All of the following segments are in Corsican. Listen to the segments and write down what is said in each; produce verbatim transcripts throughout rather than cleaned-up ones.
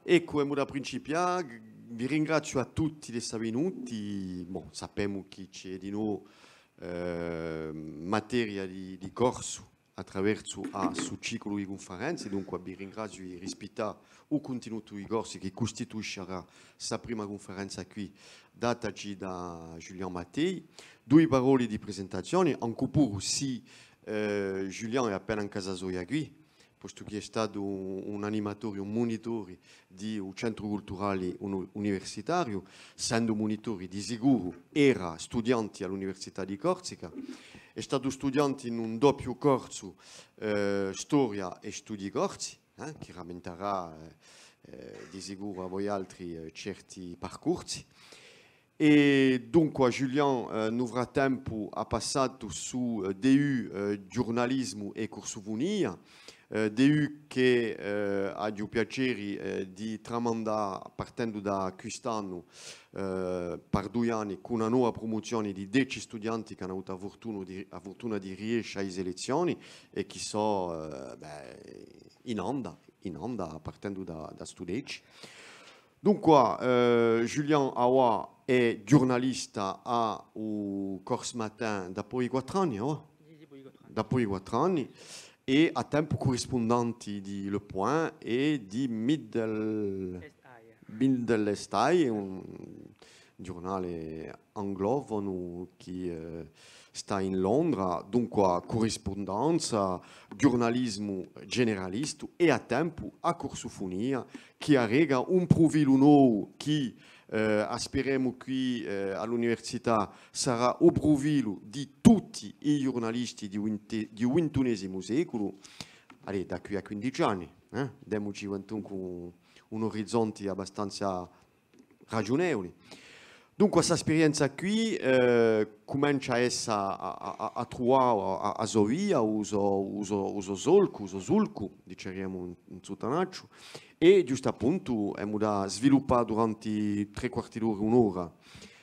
Eccu, emu da principià. Vi ringraziu à tutti d'essa vinuti. Bon, sapemu chì ci hè dinò, eh, materia di, di corsu attraversu à stu ciculu di cunferenze, dunque vi ringraziu di rispittà u cuntinutu di corsu chì custituiscerà sta prima cunferenza quì, dataci da Julian Mattei. Dui paroli di presentazioni, ancu puru sì, eh, Julian hè appena in casa soia quì, postu chì hè statu un, un animatori, un munitori di u Centru Culturali Unu-, Universitariu, sendu munitori di sicuru, era studianti à l'Università di Corsica, hè statu studianti in un doppiu corsu, eh, Storia è Studii Corsi, eh, chì rammentarà, eh, eh, di sicuru à voi altri, eh, certi parcursi. È dunque, Julian, eh, in u frattempu hà passatu stu, eh, D U, eh, ghjurnalismu è cursufunia, eh, D U chì, eh, aghju u piaceri, eh, di tramandà, partendu da quist'annu, eh, par dui anni, cù una nova prumuzioni di deci studianti chì anu avutu a furtuna di, a furtuna di riesce à i selezzioni è chì sò, eh, bè, in anda, in anda, partendu da, da stu deci. Dunque, eh, Julian avà hè ghjurnalista à u Corse Matin dapoi quattru anni, avà? Sì, sì, dapoi quattru anni. Dapoi quattru anni, è à tempu currispundenti di Le Point è di Middle, East Eye. Middle East Eye, un ghjurnale anglofonu chì, eh, stà in Londra, dunque currispundenza, ghjurnalismu generalistu è à tempu a cursufunia, chì arreca un prufilu novu chì, eh, aspiremu quì, eh, à l'università sarà u prufilu di tutti i ghjurnalisti di u vinte-, di u vintunesimu seculu. Allez, da quì à quindeci anni, eh? Demuci quantunque un, un orizonti abbastanza ragiunevuli. Dunque, sta sperienza quì, eh, cumencia à essa, à, à, à, à truvà a, a, a so via, u so, u so, u so solcu, u so sulcu, diceriamu in, in suttanacciu, è ghjustappuntu emu da sviluppà duranti trè quarti d'ora, un'ora,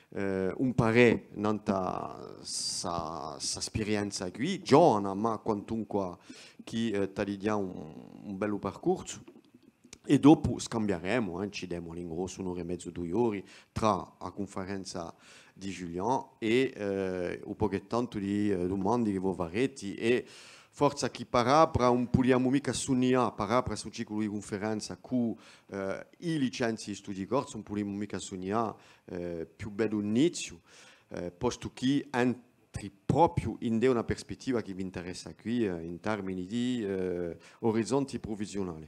eh, un parè nant'à sta, sta sperienza quì, ghjovana, ma quantunque chì, eh, t'hà dighjà un, un bellu parcursu. È dopu scambiaremu, eh, ci demu à l'ingrossu un'ora è mezu, dui ori, trà a cunferenza di Julian è, eh, un pocu è tantu di, eh, dumandi chì vo fareti, è forsa chì par apra ùn pudiamu micca sunnià, par apra stu ciculu di cunferenza cù, eh, i licenzi di studii corsi, ùn pudiamu micca sunnià, eh, più bellu iniziu, eh, postu chì entri propiu ind'è una perspettiva chì v'interessa quì, eh, in termini di, eh, orizonti prufessiunali.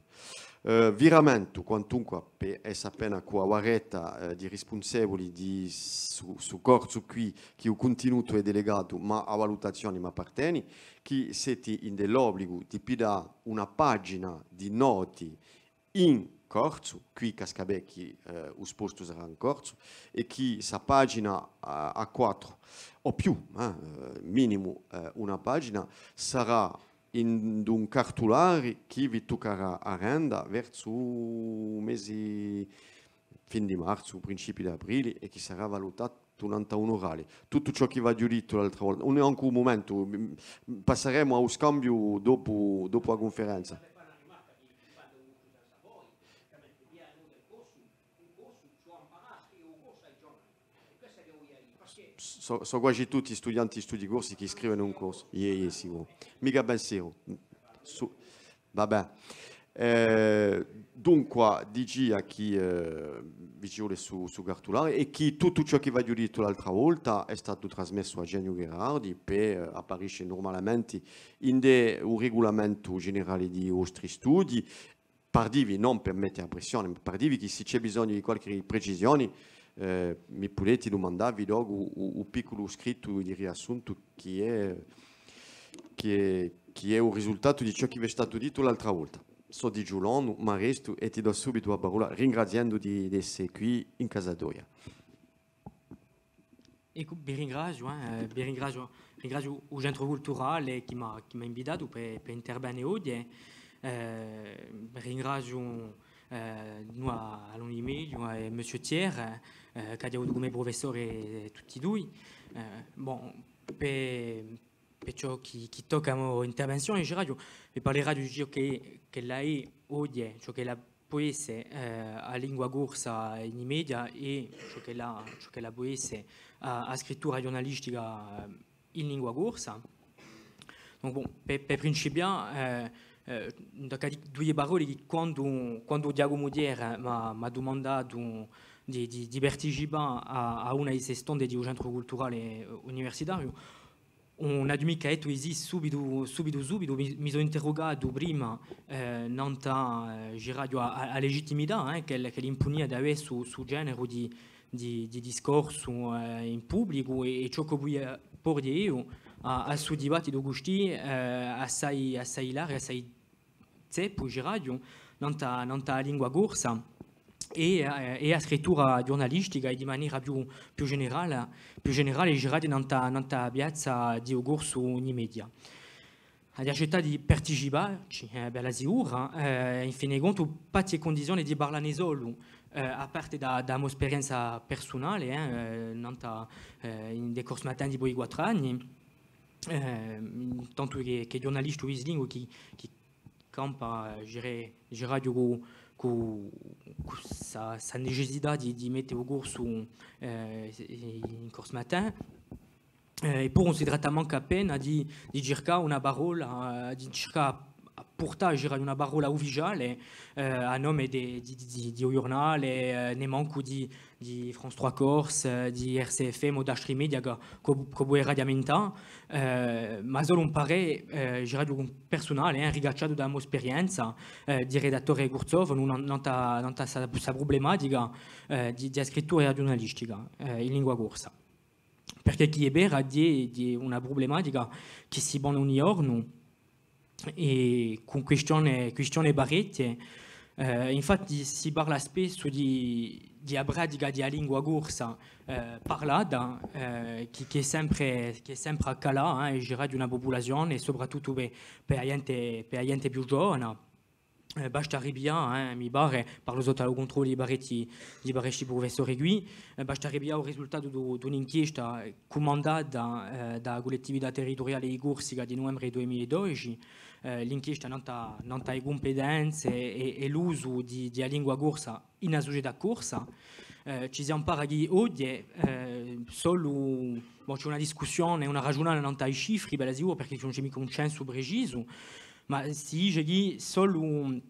Eh, vi rammentu, quantunque, pè essa appena cù a barretta, eh, di rispunsevuli di stu, stu corsu quì, chì u cuntinutu hè delegatu, ma a valutazioni m'apparteni, chì seti ind'è l'obligu di piddà una pagina di noti in corsu, quì casca bè chì, eh, u spostu sarà in corsu, è chì sta pagina A, A quattru, o più, eh, eh, minimu, eh, una pagina, sarà in un cartulari chì vi tuccarà à renda versu u mesi, fin di marzu, principiu d'aprile, è chì sarà valutatu nant'à un orali. Tuttu ciò chì v'aghju dittu l'altra volta, ùn hè ancu u mumentu, m-, m-, passaremu à u scambiu dopu, dopu a cunferenza. Sò, sò quasi tutti studianti di studii corsi chì scrivenu in corsu. Iè, iè, sicuru. Micca penseru. Su-, va bè. Eh, dunque, dicia chì, eh, vi ci vole stu, stu cartulari è chì tuttu ciò chì v'aghju dittu l'altra volta hè statu trasmessu à Eugeniu Gherardi pè, eh, apparisce nurmalamenti ind'è u rigulamentu generali di i vostri studii. Par dì vi, ùn per mette a pressione, ma par dì vi chì s'è ci hè bisognu di qualchì precisioni, eh, mi pudeti dumandà, vi docu u, u picculu scrittu di riassuntu chì hè, chì hè, chì hè u risultatu di ciò chì v'hè statu dittu l'altra volta. Sò digiulonu, m'arrestu è ti dò subitu a parolla, ringraziendu di, d'esse quì in casa toia. Eccu, vi ringraziu, eh, vi ringraziu, ringraziu u Centru Culturale chì m'hà, chì m'hà invitatu per, per intervene oghje. Eh, ringraziu, eh, dinù à Alunni Di Meglio è Monsieur Thiers, eh, ch'aghju avutu cum'è prufessore tutti dui. Eh, bon, per, per ciò chì, chì tocca a mo intervenzione, diceraghju, vi parleraghju di ciò chì, ch'ella hè oghje, ciò ch'ella pò esse, eh, a lingua corsa in i media è ciò ch'ella, ciò ch'ella pò esse a, a scrittura ghjurnalistica, eh, in lingua corsa. Donc, bon, per, per principià, eh, eh, dui parolle chì quandu, quandu Ghjacumu Thiers m'hà, m'hà dumandatu di, di, di participà à, à una di ste stonde di u Centru Culturale, eh, Universitariu, ùn aghju micca dettu di sì subitu, subitu, subitu, mi, mi sò interrugatu prima, eh, nant'à, eh, diceraghju, a, a, a legittimità, eh, ch'ella, ch'ella impunia d'avè stu, stu generu di, di, di discorsu, eh, in publicu è, è ciò ch'o vulia porghje eiu à, à stu dibattitu custì, eh, assai, assai largu, assai zeppu, diceraghju, nant'à, nant'à a lingua corsa è, eh, è a scrittura ghjurnalistica è di manera più, più generale, più generale, diceraghju, nant'à, nant'à a piazza di u corsu in i media. Aghju accettatu di participà ci, eh, bella sicura, eh, in fin di contu, patti è cundizioni di parlà ne solu, eh, à parte da, da a mo sperienza persunale, eh, eh, nant'à, eh, in Corse-Matin dipoi quattru anni, eh, in tantu chè, chè ghjurnalistu bislinguu chì, chì campa, eh, diceraghju, cù, cù, cù sta, sta necessità di, di mette u corsu, eh, in Corse-Matin. Eh, eppuru ùn si tratta mancu appena di, di circà una parolla, eh, di circà à purtà, diceraghju, una parolla ufficiale, eh, à nome di, di, di, di u ghjurnale, eh, nè mancu di, di France trois Corse, eh, di R C F M o d'altri media chì, chì, chì puderaghju ammentà, eh, ma solu un parè, eh, diceraghju, persunale, eh, ricacciatu da a mo sperienza, eh, di redattore cursofonu, nan-, nant'à, nant'à sta, sta prublematica, eh, di, di a scrittura è a ghjurnalistica, eh, in lingua corsa. Perchè chì hè vera, hè, hè una prublematica chì si pone ogni ghjornu, è cù quistione, quistione parechje. Eh, infatti si parla spessu di, di a pratica di a lingua corsa, eh, parlata, eh, chì, chì hè sempre, chì hè sempre à calà, eh, è diceraghju, di una pupulazione, è soprattuttu per, per a ghjente, per a ghjente più ghjovana. Eh, basta à ripiglià, eh, mi pare, parlu sottu à u cuntrollu di parechji, di parechji prufessori quì, eh, basta à ripiglià u risultatu di, d'un'inchiesta cumandata, eh, da a Cullettività Territuriale di Corsica di nuvembre dui mila è dodeci, eh, l'inchiesta nant'à, nant'à e cumpetenze è, è l'usu di, di a lingua corsa in a sucetà corsa. Eh, ci si ampara chì oghje, eh, solu, bon, ci hè una discussione, una ragiunata nant'à i cifri, bella sicura, perchè ùn ci hè micca un censu precisu, ma si dice chì solu,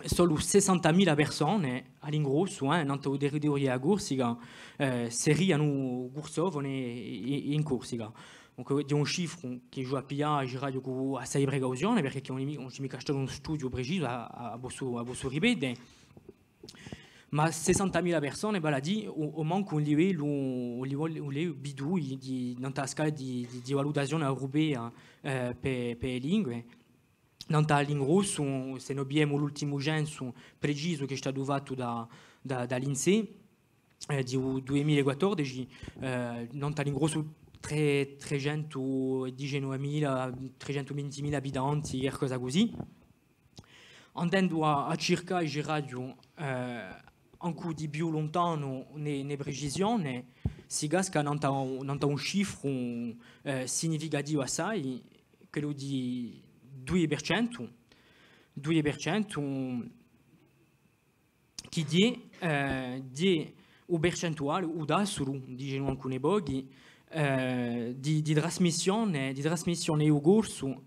solu sessantamila persone à l'ingrossu, eh, nant'à u territoriu di a Corsica, eh, serianu cursofone in, in Corsica. Donc, hè un cifru chì ghjè à piglià, diceraghju, cù assai precauzione, perchè chì ùn hè mi-, ùn ci hè micca statu un studiu precisu, a, a, a possu, a possu ripete. Ma sessantamila persone, vale à dì, o, o mancu un livellu, un livellu, un livellu B dui di, nant'à a scala di, di, di valutazione europea, eh, per, per e lingue. Nant'à l'ingrossu, s'è no pigliemu l'ultimu censu precisu chì hè statu fattu da, da, da l'INSEE, eh, di u dui mila è quattordeci, eh, nant'à l'ingrossu tre-, trecentu diciannovemila, trecentu vintimila abitanti, qualcosa cusì. Andendu à, à circà, diceraghju, eh, ancu di più luntanu in, in precisione, si casca nant'à un, nant'à un cifru, eh, significativu assai, quellu di dui per centu, dui per centu, chì hè, eh, hè u percentuale, u tassu, dicenu ancu un pocu, eh, di, di trasmissione, di trasmissione di u corsu,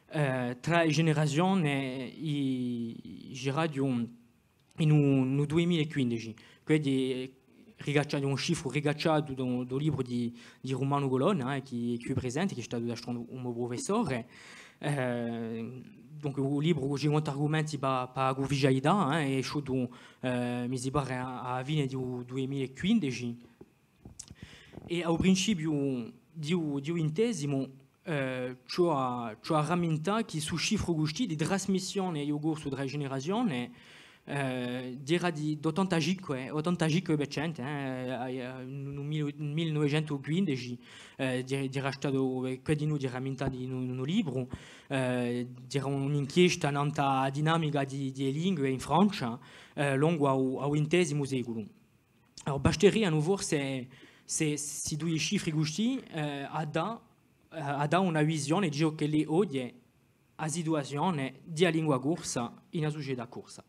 eh, trà e generazione, i, diceraghju, in u, in u dui mila è quindeci. Quindi, ricacciatu, un cifru ricacciatu da u, da u libru di, di Rumanu Colonna, eh, chì hè quì presente, chì hè statu d'altronde un mo prufessore. Eh, donc, u libru cù cinquanta argumenti pà, pà a cuufficialità, eh, hè esciutu, eh, mi si pare, à, à a fine di u dui mila è quindeci. È à u principiu di u, di u vintesimu, eh, ci hè à, ci hè à ramintà chì stu cifru custì di trasmissione di u corsu trà e generazione, eh, era di, d'ottantacinque, ottantacinque per centu, eh, à, à, in u mille, mille novecentu quindeci, eh, era, era statu, eh, quì dinù era rammintatu in un, in un libru, eh, era un'inchiesta nant'à a dinamica di, di e lingue in Francia, eh, longu à u, à u vintesimu seculu. Allora, basteria, nò, forse, sti, sti dui cifri custì, eh, à dà, eh, à dà una visione di ciò ch'ella hè oghje a situazione di a lingua corsa in a sucetà corsa.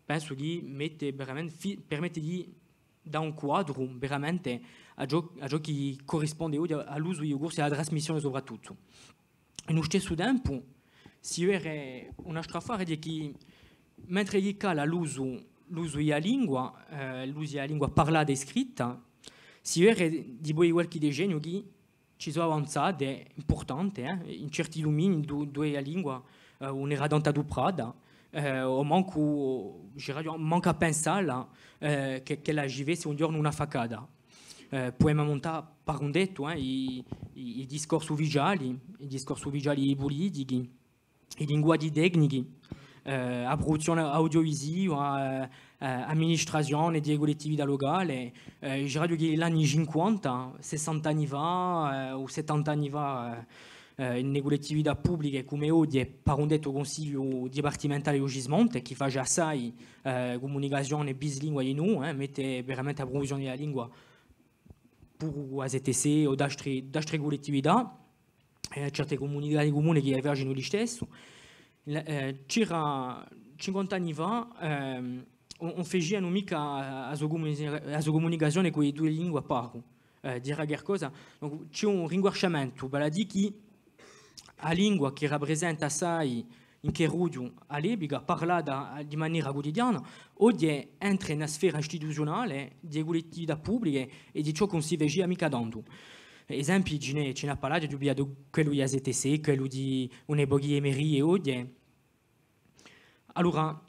pensu chì mette veramente, fi-, permette di dà un quadru veramente à ciò, à ciò chì currisponde oghje à, à l'usu di u corsu è à a trasmissione soprattuttu. In u stessu tempu, si vede un altru affare, hè chì, mentre chì cala l'usu, l'usu di a lingua, eh, l'usu di a lingua parlata è scritta, si vede dipoi qualchì decenniu chì ci sò avanzate impurtante, eh, in certi duminii, du-, duve a lingua, eh, ùn era tantu aduprata, eh, o mancu, diceraghju, mancu à pensalla, eh, chì, ch'ella ci fesse un ghjornu una affaccata. Eh, pudemu muntà, par un dettu, eh, i, i, i discorsi ufficiali, i discorsi ufficiali pulitichi, i linguaghji tecnichi, eh, a pruduzzione audiovisiva, eh, eh, amministrazione di e cullettività lucale, eh, diceraghju chì l'anni cinquanta, sessanta anni fà, eh, o settanta anni fà, eh, eh, in e cullettività publiche, cum'è oghje, par un dettu, u Cunsigliu dipartimentale di u Cismonte, chì face assai, eh, cumunicazione bislingua dinù, eh, mette veramente a prumozzione di a lingua puru a C T C o d'altre, d'altre cullettività, eh, certe cumunità di cumune chì a facenu listessu. Eh, c'era cinquanta anni fà, ehm, ùn, ùn facianu micca a so cumuni-, a so cumunicazione cù e duie lingue à paru. Eh, dì qualcosa. Donc, ci hè un ringuasciamentu, vale à dì chì a lingua chì raprisenta assai in carrughju à l'epica, parlata di manera cutidiana, oghje entre in a sfera istituziunale di e cullettività publiche è di ciò chì ùn si facia micca tantu. Esempii, ci n'hè, ci n'hè à parlare, aghju pigliatu quellu di a C T C, quellu di un pocu di e merie oghje. Allora,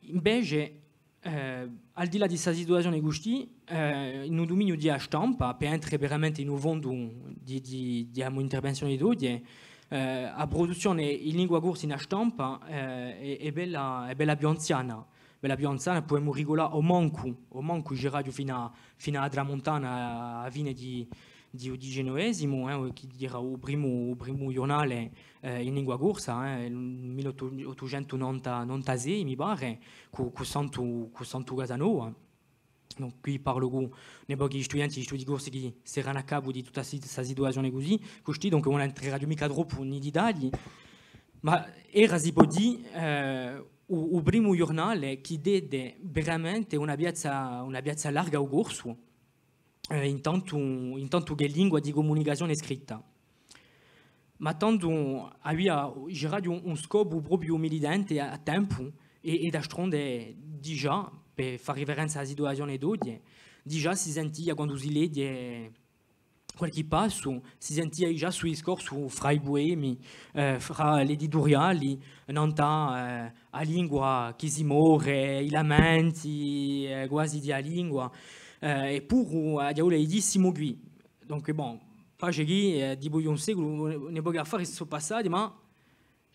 invece, eh, al di là di sta situazione custì, eh, in u duminiu di a stampa, per entre veramente in u fondu di, di, di a mo intervenzione d'oghje, eh, a pruduzzione in lingua corsa in a stampa, eh, hè, hè bella, hè bella più anziana, bella più anziana, pudemu riculà o mancu, o mancu, diceraghju, finu à, finu à a Tramuntana, à a fine di, di u dicenovesimu, eh, chì era u primu, u primu ghjurnale, eh, in lingua corsa, eh, in mille ottucentu novantasei, mi pare, cù, cù Santu, cù Santu Casanova. Donc, quì parlu cù un pocu di studienti di studii corsi chì seranu à capu di tutta sta, sta situazione cusì, custì, donc, ùn entreraghju micca troppu in i ditagli, ma era, si pò dì, eh, u, u primu ghjurnale chì dete veramente una piazza, una piazza larga à u corsu, eh, in tantu, in tantu chè lingua di cumunicazione scritta. Ma tandu avia, diceraghju, un, un scopu propiu militante à, à tempu, è, è d'astronde digià, per fà riferenza à a situazione d'oghje, digià si sentia, quandu si leghje qualchì passu, si sentia digià stu discorsu fra i puemi, eh, fra l'edituriali, nant'à, eh, a lingua chì si more, i lamenti, eh, quasi di a lingua, eh, è puru a diavula di dì simu quì. Donc, bon, face chì, eh, dipoi un seculu, un, un pocu d'affari si sò passati, ma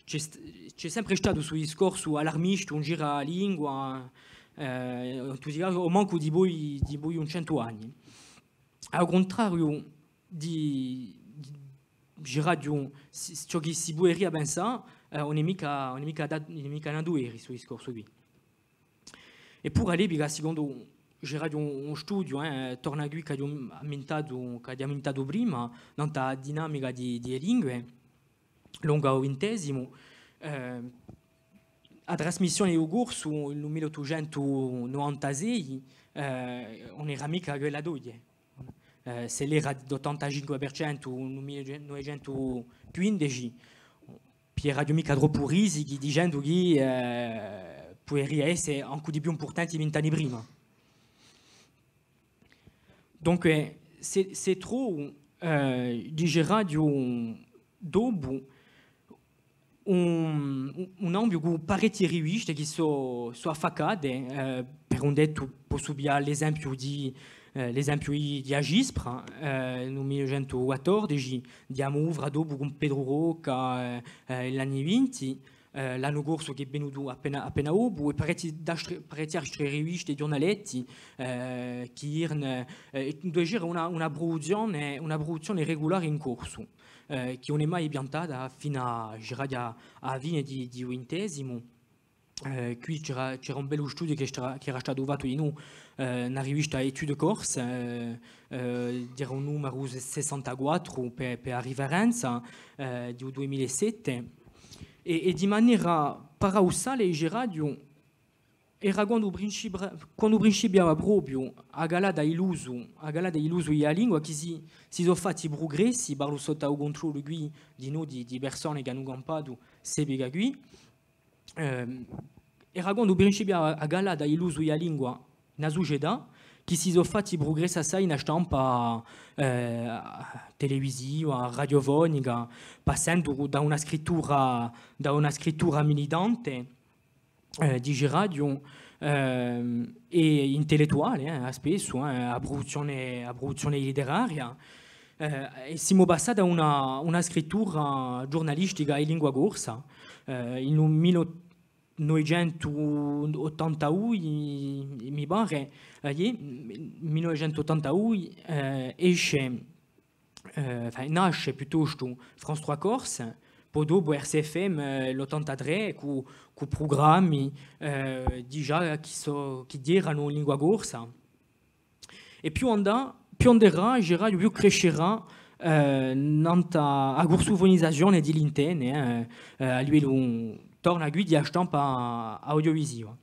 ci hè st-, ci hè sempre statu stu discorsu allarmistu in giru à a lingua, eh, o mancu dipoi, dipoi un centu anni. À u cuntrariu di, di, diceraghju, s-, ciò chì si puderia pensà, eh, ùn hè micca, ùn hè micca da-, ùn hè micca natu eri stu discorsu quì. Eppuru à l'epica, sicondu, diceraghju, un, un studiu, eh, torna quì ch'aghju ammintatu, ch'aghju ammintatu prima, nant'à a dinamica di, di e lingue, longu à u vintesimu, eh, a trasmissione di u corsu in u mille ottucentu novantasei, eh, ùn era micca quella d'oghje. Eh, s'ella era d'ottantacinque per centu in u mille novecentu quindeci, piglieraghju micca troppu risichi dicendu chì, eh, puderia esse ancu di più impurtante vint'anni prima. Dunque, s'hè, s'hè trovu, eh, diceraghju dopu, un, un, un ambiu cù parechje riviste chì sò, sò affaccate, eh, per un dettu possu piglià l'esempiu di, eh, l'esempiu di, di A Cispra, eh, in u mille novecentu quattordeci, di A Muvra dopu cù Petru Rocca, eh, eh, in l'anni vinti, eh, L'Annu Corsu chì hè venutu appena, appena dopu, è parechje d'altre, parechje altre riviste è ghjurnaletti, eh, Kyrn, eh, induve c'era una, una pruduzzione, una pruduzzione regulare in corsu, eh, chì ùn hè mai piantata finu à, diceraghju, à, à a fine di, di u vintesimu. Eh, quì c'era, c'era un bellu studiu chì era, chì era statu fattu dinù, eh, in a rivista Études Corses, eh, eh, era u numeru se-, sessantaquattru per, per a riferenza, eh, di u dui mila è sette. È, è di manera paradussale, diceraghju, Era quandu principia-, quandu principiava propiu a calata di l'usu, a calata di l'usu di a lingua, chì si, si sò fatti prugressi, parlu sottu à u cuntrollu quì dinù di, di persone chì anu campatu st'epica quì. Ehm, era quandu principiava a calata di l'usu di a lingua in a sucetà, chì si sò fatti prugressi assai in a stampa, eh, televisiva, radiofonica, passendu da una scrittura, da una scrittura militante, eh, diceraghju, ehm, è intellettuale, eh, spessu, eh, a pruduzzione, a pruduzzione litteraria, eh, è simu passati à una, una scrittura ghjurnalistica in lingua corsa, eh, in u mille novecentu ottantadui, mi pare, eh, iè, mille novecentu ottantadui, eh, esce, eh, enfin, nasce piuttostu France trois Corse, po dopu R C F M, eh, l'ottantatrè, cù, cù prugrammi, eh, digià chì sò, chì eranu in lingua corsa. È più andà, più anderà, diceraghju, più crescerà, eh, nant'à a corsufunizazione di l'antenne, eh, eh, à livellu, torna quì di a stampa audiovisiva.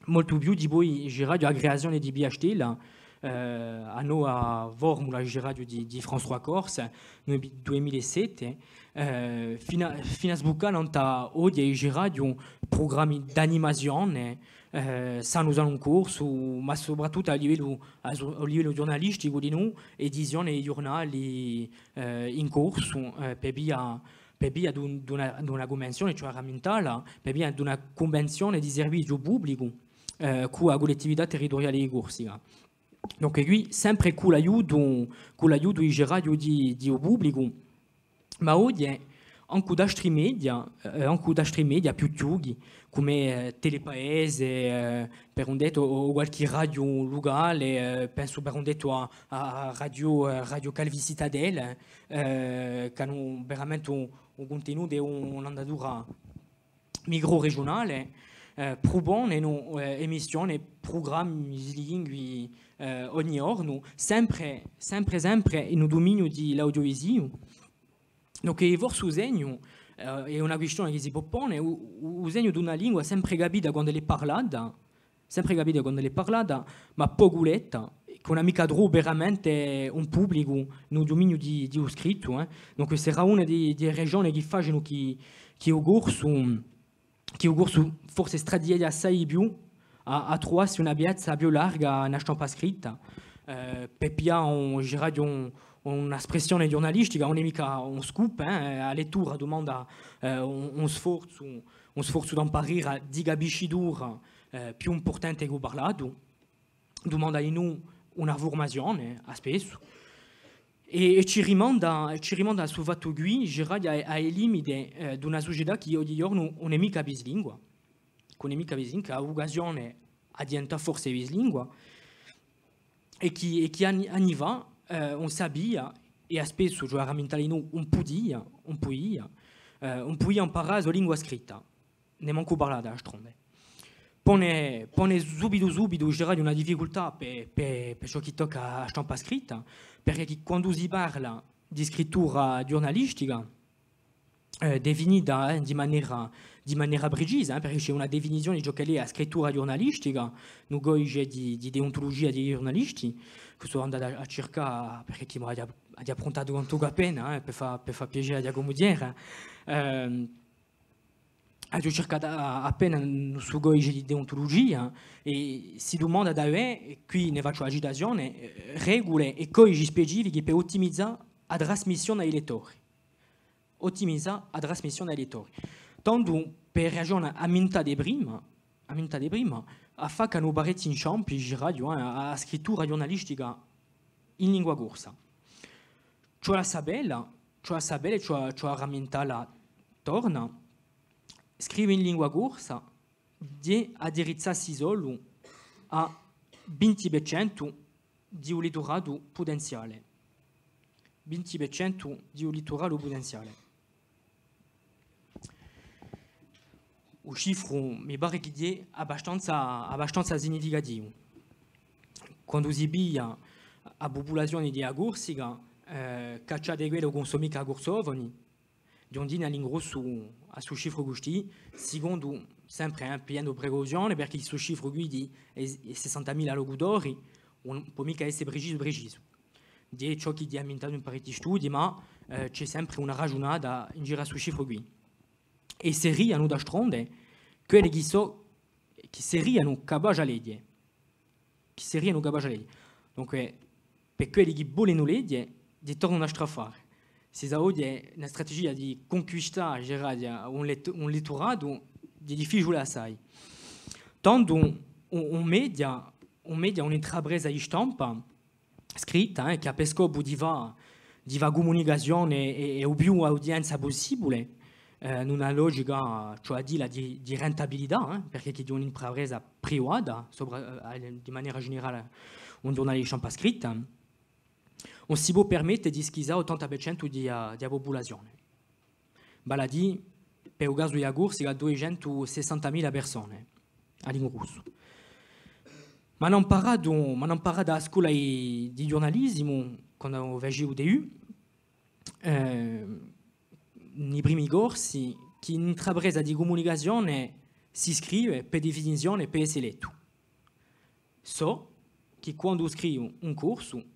Moltu più dipoi, diceraghju, a creazione di Via Stella, eh, a nova formula, diceraghju, di, di France trois Corse, nel duimila è sette, eh, finu à, finu à sbuccà nant'à oghje, diceraghju, prugrammi d'animazione, eh, sanu sanu in corsu, ma soprattuttu à livellu, à, à livellu ghjurnalisticu, dinù, edizione di ghjurnali, eh, in corsu, eh, per via per via d'un, d'una, d'una cunvenzione, cioè ramintalla, per via d'una cunvenzione di serviziu publicu, eh, cù a Cullettività Territuriale di Corsica. Dunque, quì, sempre cù l'aiutu, cù l'aiutu, diceraghju, di, di u publicu, ma oghje, ancu d'astri media, eh, ancu d'astri media più chjuchi, cum'è, eh, Telepaese, eh, per un dettu, o, o qualchì radio lucale, eh, pensu per un dettu à, à, à Radio, eh, Radio Calvi Citadelle, eh, ch'anu veramente un, un cuntenutu è un, un'andatura microregiunale, eh, pruponenu, eh, emissione, prugrammi bislingui, eh, ogni ghjornu, sempre, sempre, sempre in u duminiu di l'audiovisivu. Dunque, forse u segnu, eh, hè una quistione chì si pò pone, u, u, u segnu d'una lingua sempre capita quand'ella hè parlata, sempre capita quand'ella hè parlata, ma pocu letta, chì ùn hà micca trovu veramente un publicu in u duminiu di, di u scrittu, eh. Donc, questa era una di, di e ragione chì facenu chì, chì u corsu, chì u corsu forse strazieghja assai di più à, à truvassi una piazza più larga in a stampa scritta, eh, per piglià un, diceraghju un, una spressione ghjurnalistica, ùn hè micca un scoop, eh, a lettura dumanda, eh, un, un sforzu, un sforzu d'amparera, di capiscitura, eh, più impurtante chè u parlatu, dumanda dinù una furmazione, à spessu, è, è ci rimanda, è ci rimanda à stu fattu quì, diceraghju, à, à i limiti, eh, d'una sucetà chì oghje ghjornu ùn hè micca bislingua, chì ùn hè micca bislingua, chì hà vucazione à diventà forse bislingua, è chì, è chì anni, anni fà, eh, ùn sapia, è à spessu, ci vole à ramintà dinù, ùn pudia, ùn pudia, eh, ùn pudia amparà a so lingua scritta, nè mancu parlà d'altronde. Pone, pone subitu, subitu, diceraghju, una difficultà per, per, per ciò chì tocca à a stampa scritta, perchè chì quandu si parla di scrittura ghjurnalistica, eh, definita, eh, di manera, di manera precisa, eh, perchè ci hè una definizione di ciò ch'ella hè a scrittura ghjurnalistica, in u codice di, di deontulugia di i ghjurnalisti, chì sò andatu à, à circà, perchè chì m'aghju, aghju appruntatu quantunque appena, eh, per fà, per fà piacè à Ghjacumu Thiers. Ehm, aghju circatu a-, appena in stu codice di deontulugia, è si dumanda d'avè, è quì ne facciu a citazione, eh, regule è codici specifichi per ottimizà a trasmissione à i lettori. Ottimizà a trasmissione à i lettori. Tandu, per ragione ammintate prima, ammintate prima, affaccanu parechji inciampi, diceraghju, eh, à, à a scrittura ghjurnalistica in lingua corsa. Ci vole à sapella, ci vole à sapella, ci vole, ci vole à rammintalla torna, scrive in lingua corsa, ghjè addirizzassi solu à vinti per centu di u letturatu putenziale. Vinti per centu di u letturatu putenziale. U cifru mi pare chì ghjè abbastanza, abbastanza significativu. Quandu si piglia a pupulazione di a Corsica, eh, cacciate quelli chì ùn sò micca corsofoni, Ghjunghjini à l'ingrossu à stu cifru custì, sicondu, sempre, eh, pigliendu precauzione, perchè stu cifru quì di, eh, sessantamila locutori, ùn pò micca esse precisu, precisu. Hè ciò chì hè ammintatu in parechji studii, ma, eh, ci hè sempre una ragiunata in giru à stu cifru quì. È serianu d'altronde quelli chì sò, chì serianu capaci à leghje. Chì serianu capaci à leghje. Dunque, per quelli chì volenu leghje, hè torna un altru affare. Si sà oghje hè una strategia di cunquistà, diceraghju, un let-, un letturatu, hè difficiule assai. Tandu un, un media, un media, un'intrapresa di stampa, scritta, eh, chì hà per scopu di fà, di fà cumunicazione è, è u più audienza pussibule, eh, in una logica, cioè à dilla, di, di rentabilità, eh, perchè chì hè un'intrapresa privata, sopra, eh, di manera generale, un ghjurnale di stampa scritta, ùn si pò permette di schisà ottanta per centu di, eh, di a pupulazione. Vale à dì, per u casu di a Corsica, duiecentusessantamila persone, à l'ingrossu. M'anu amparatu, m'anu amparatu à a scola di, di ghjurnalisimu, quandu faciu u D U, eh, in i primi corsi, chì un'intrapresa di cumunicazione si scrive, per definizione, per esse lettu. Sò chì quandu scrivu in corsu,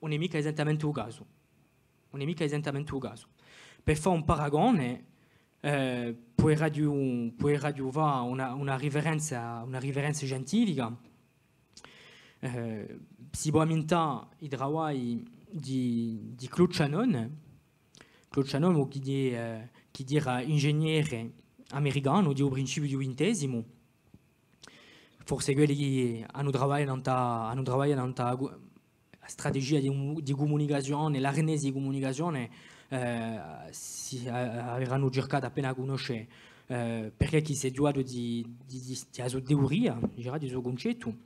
ùn hè micca esattamenti u casu. Ùn hè micca esattamenti u casu. Per fà un paragone, eh, puderaghju, puderaghju fà una, una riferenza, una riferenza scientifica. Eh, si pò ammintà i travagli di, di Claude Shannon. Claude Shannon, chì hè, eh, chì era ingegnere americanu di u principiu di u vintesimu, forse quelli chì anu travagliatu nant'à, anu travagliatu nant'à a cu-, a strategia di, di cumunicazione, l'arnesi di cumunicazione, eh, si, eh, averanu circatu appena à cunnosce, eh, perchè chì s'hè ghjuvatu di, di, di, di a so teoria, diceraghju, di u so cuncettu.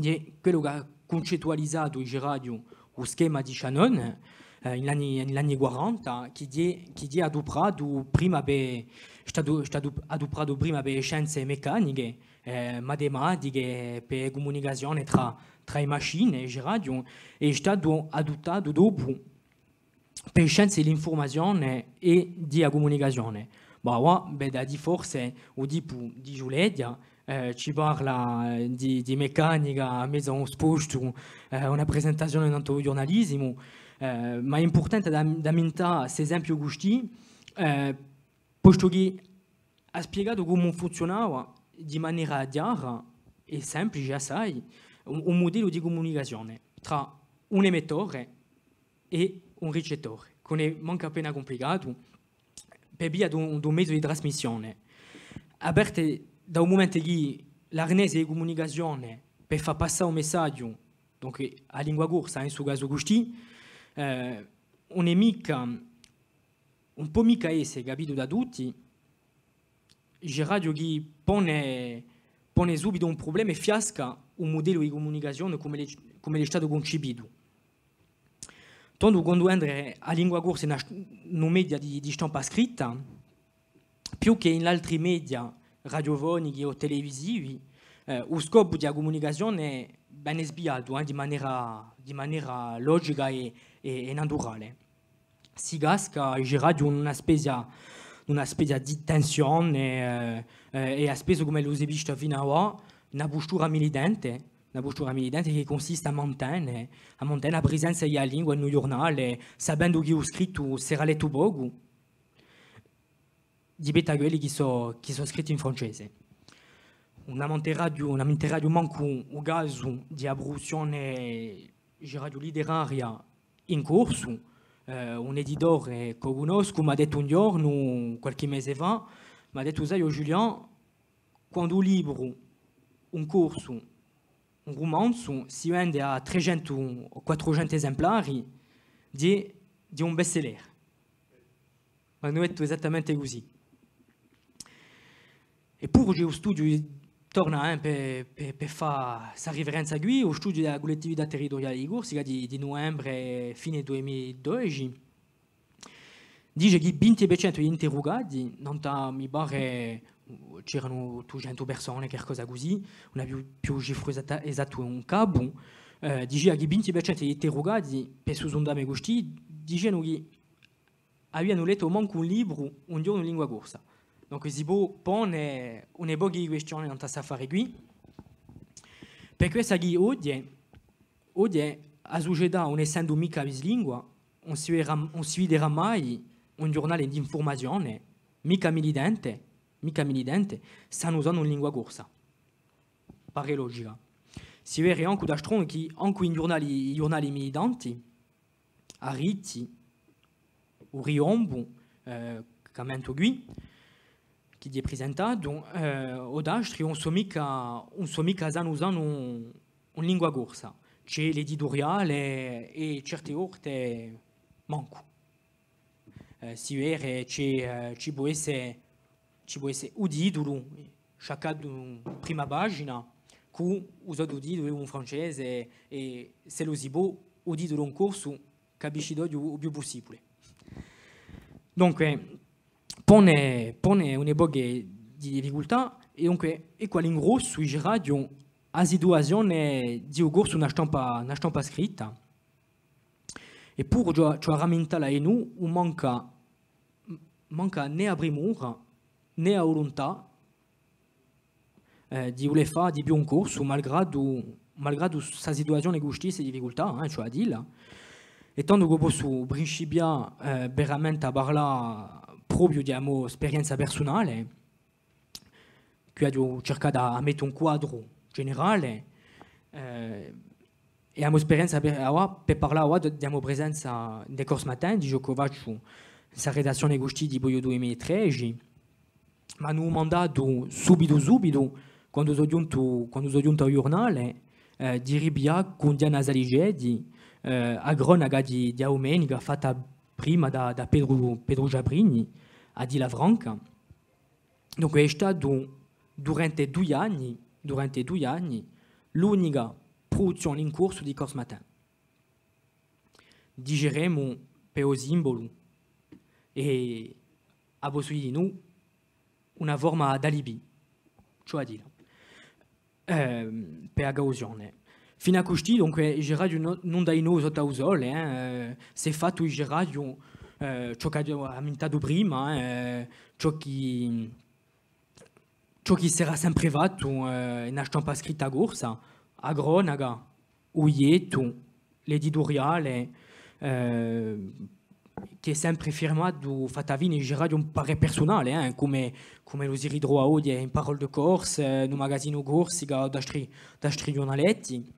Hè quellu chì hà cuncettualizatu, diceraghju, u schema di Shannon, eh, in l'anni, in l'anni quaranta, chì hè, chì hè adupratu prima per, hè statu, hè statu adupratu prima per e scienze meccaniche, eh, matematiche, per e cumunicazione trà, trà e machine, diceraghju, è hè statu aduttatu dopu per e scienze di l'infurmazione è di a cumunicazione. Ma avà, bè, da dì forse u tipu di Giuleghja, eh, ci parla, eh, di, di meccanica à mezu à un spostu, eh, una presentazione nant'à u ghjurnalisimu, eh, ma hè impurtante da, da ammintà st'esempiu custì, eh, postu chì hà spiegatu cumu funziunava di manera chjara è simplice assai un, un mudellu di cumunicazione trà un emettore è un ricettore, chì ùn hè mancu appena cumplicatu, per via d'un, d'un mezu di trasmissione. À parte da u mumentu chì l'arnese di cumunicazione per fà passà un messaghju, donc a lingua corsa, in stu casu custì, eh, ùn hè micca, ùn pò micca esse capitu da tutti, diceraghju chì pone, pone subitu un prublema è fiasca un mudellu di cumunicazione cum'ellu hè, cum'ellu hè statu cuncipitu. Tandu quandu entre a lingua corsa in a st-, in u media di, di stampa scritta, più chè in l'altri media radiofonichi o televisivi, eh, u scopu di a cumunicazione vene sviatu, eh, di manera, di manera logica è, è, è naturale. Si casca, diceraghju, in una spezia, una spezia di tensione, eh, eh, è à spessu, cum'ellu s'hè vistu finu à avà, una pustura militante, una pustura militante chì cunsiste à mantene, à mantene a presenza di a lingua in u ghjurnale, sapendu chì u scrittu serà lettu pocu, di pettu à quelli chì sò, chì sò scritti in francese. Ùn amminteraghju, ùn amminteraghju mancu u casu di a pruduzzione, diceraghju, literaria in corsu. Eh, un editore ch'o cunnoscu m'hà dettu un ghjornu, qualchì mese fà, m'hà dettu: «Sai, o Julian, quandu un libru, un corsu, un rumanzu, si vende à trecentu o quattrucentu esemplari, hè, hè un best-seller.» Ma ùn hè esattamente cusì. È puru ci hè u studiu, torna, eh, per, per, per fà sta riferenza quì, u studiu di a Cullettività Territuriale di Corsica di, di nuvembre, fine duiemila è dodeci, dice chì vinti per centu di l'interrugati, nant'à, mi pare, c'eranu duiecentu persone, qualcosa cusì, ùn aghju più, più u cifru esattu, esattu in capu, eh, dicia chì vinti per centu di l'interrugati, per stu sundame custì, dicianu chì avianu lettu mancu un libru un ghjornu in lingua corsa. Donc si pò pone un pocu di quistione nant'à st'affare quì. Per quessa chì oghje, oghje a sucetà, ùn essendu micca bislingua, ùn si viderà, ùn si viderà mai un ghjurnale d'infurmazione, micca militente, micca militente, s'ùn usa in lingua corsa. Pare logica. Si vede ancu d'altronde chì ancu i ghjurnali, i ghjurnali militanti, Arritti, u Riombu, eh, ch'ammentu quì, chì hè prisentatu, eh, o d'altri, ùn sò micca, ùn sò micca sanu sanu in lingua corsa. Ci hè l'edituriale è certe volte mancu. Eh, si vede, ci, eh, ci pò esse, ci pò esse u titulu, sciaccatu in prima pagina, cù u sottutitulu in francese, è s'ellu si pò, u titulu in corsu, capiscite u, u più pussibule. Dunque, pone, pone un pocu di difficultà, è dunque, eccu à l'ingrossu, diceraghju, a situazione di u corsu in a stampa, in a stampa scritta. Eppuru, ci hè, ci hè à ramintalla, è ùn manca, manca nè a primura, nè a vuluntà, eh, di vulè fà di più in corsu, malgradu, malgradu sta situazione custì, ste difficultà, eh, ci hè à dilla. È tandu ch'o possu principià, eh, veramente à parlà propiu di a mo sperienza persunale, quì aghju circatu à, à mette un quadru generale, eh, è a mo sperienza per, avà, per parlà avà di, di a mo presenza in Corse Matin, digià ch'o facciu in sta redazzione custì dipoi u dui mila è tredeci, m'anu dumandatu subitu subitu, quandu sò ghjuntu, quandu sò ghjuntu à u ghjurnale, eh, di ripiglià cun Diana Saliceti, eh, a cronaca di, di a dumenica, fatta prima da, da Petru, Petru Ciabrini, à dilla franca. Dunque, hè statu durante dui anni, durante dui anni, l'unica pruduzzione in corsu di Corse Matin. Diceremu per u simbulu, è a possu dì dinù, una forma d'alibi, ci hè à dilla. Ehm, per a cauzione. Finu à custì, dunque, diceraghju, nunda di novu sottu à u sole, eh, eh, s'hè fattu, diceraghju, eh, ciò ch'aghju ammintatu prima, eh, ciò chì, ciò chì s'era sempre fattu, eh, in a stampa scritta corsa, a cronaca, u bigliettu, l'edituriale, eh, chì hè sempre firmatu, fattu à fine, diceraghju, un parè persunale, eh, cum'è, cum'ellu si ritrova oghje in Paroles de Corse, eh, in u magazinu Corsica o d'altri, d'altri ghjurnaletti.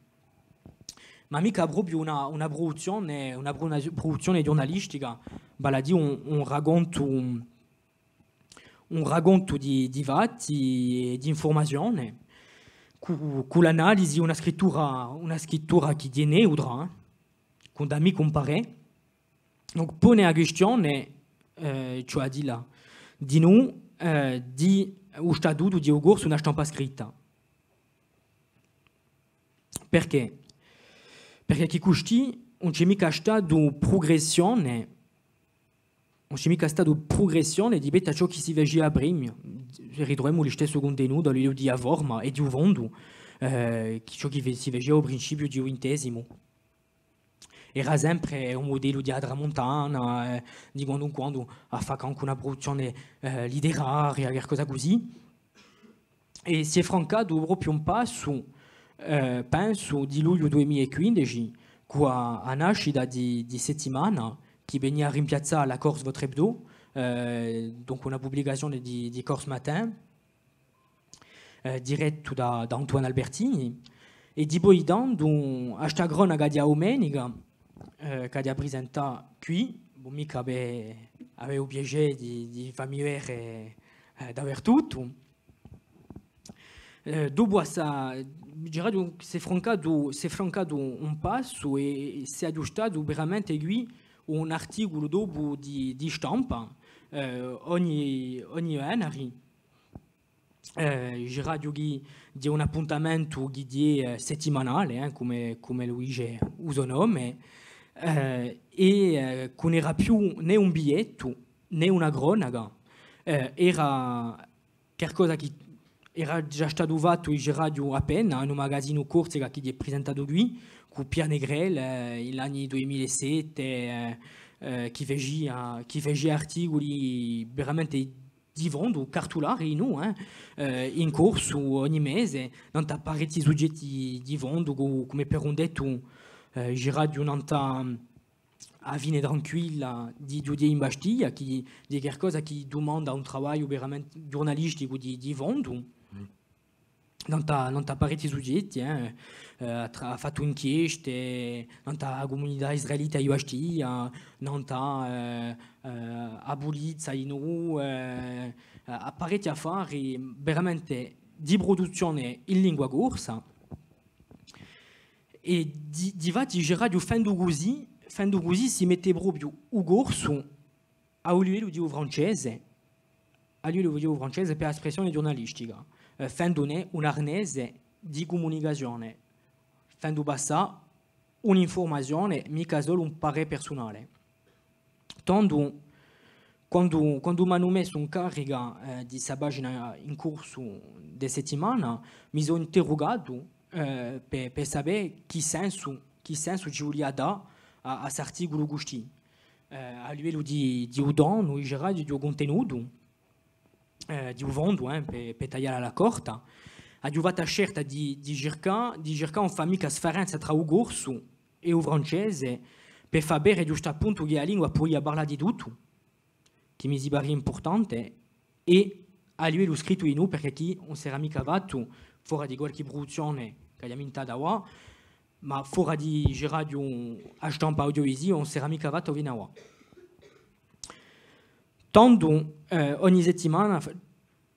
Ma micca propiu una, una pruduzzione, una, una pruduzzione ghjurnalistica, vale à dì un, un racontu, un racontu di, di fatti è d'infurmazione, cù, cù l'analisi, una scrittura, una scrittura chì hè neutra, eh, cù da micca un parè. Donc, pone a quistione, eh, ci hè à dilla, dinù, eh, di u statutu di u corsu in a stampa scritta. Perchè? Perchè chì custì ùn ci hè micca statu prugressione, ùn ci hè micca statu prugressione di pettu à ciò chì si facia prima. Ritruvemu listessu cuntenutu à livellu di a forma è di u fondu, eh, chì ciò chì si facia à u principiu di u vintesimu. Era sempre un mudellu di a Tramuntana, eh, di quandu in quandu à fà ancu una pruduzzione, eh, litteraria, qualcosa cusì. È s'hè francatu propiu un passu, eh, pensu, di lugliu dui mila è quindeci, cù a, a nascita di, di Settimana, chì venia à rimpiazzà La Corse Votre Hebdo, eh, donc una publicazione di, di Corse Matin, eh, direttu da, da Antoine Albertini, è dipoi tandu à sta cronaca di a dumenica, eh, ch'aghju à prisentà quì, bon, micca per avè u piacè di, di fà mi vede, eh, dapertuttu. Eh, dopu à sta, diceraghju, s'hè francatu, s'hè francatu un passu è, è s'hè aghjustatu veramente quì un articulu dopu di, di stampa, eh, ogni, ogni vennari. Eh, diceraghju chì hè un appuntamentu chì hè, eh, settimanale, eh, cum'è, cum'ellu dice u so nome, eh, è, eh, chì ùn era più nè un bigliettu, nè una cronaca, eh, era qualcosa chì era ghjà statu fattu, diceraghju, appena, in un magazinu Corsica chì hè prisentatu quì, cù Pierre Negrel, eh, in l'anni dui mila è sette, eh, eh, chì facia, chì facia articuli veramente di fondu, cartulari, nò, eh, eh, in corsu ogni mese, nant'à parechji sughjetti di fondu, cu-, cum'è per un dettu, eh, diceraghju, nant'à a fine tranquilla di Ghjudiei in Bastia, chì, di qualcosa chì dumanda un travagliu veramente ghjurnalisticu di, di fondu. Nant'à, nant'à parechji sughjetti, eh, eh, hà tra-, hà fattu inchieste, nant'à a cumunità israelita di Bastia, nant'à, eh, eh, a pulizza, di novu, eh, à parechji affari veramente di pruduzzione in lingua corsa. È di, difatti, diceraghju, fendu cusì, fendu cusì si mette propiu u corsu à u livellu di u francese, à u livellu di u francese per a spressione ghjurnalistica, eh, fendune un arnese di cumunicazione, fendu passà un'infurmazione, micca solu un parè persunale. Tandu, quandu, quandu m'anu messu in carica, eh, di sta pagina in corsu di Settimana, mi sò interrugatu, eh, per, per sapè chì sensu, chì sensu ci vulia dà à, à st'articulu custì, eh, à livellu di, di u tonu, diceraghju, di u cuntenutu, eh, di u fondu, eh, per, per taglialla corta, aghju fattu a scelta di, di circà, di circà ùn fà micca sfarenza trà u corsu è u francese, per fà vede ghjustappuntu chì a lingua pudia parlà di tuttu, chì mi si paria impurtante, è à livellu scrittu dinù, perchè chì ùn s'era micca fattu, fora di qualchì pruduzzione ch'aghju mintatu avà, ma fora di, diceraghju, a stampa audiovisiva, ùn s'era micca fattu finu avà. Tandu, eh, ogni settimana f-,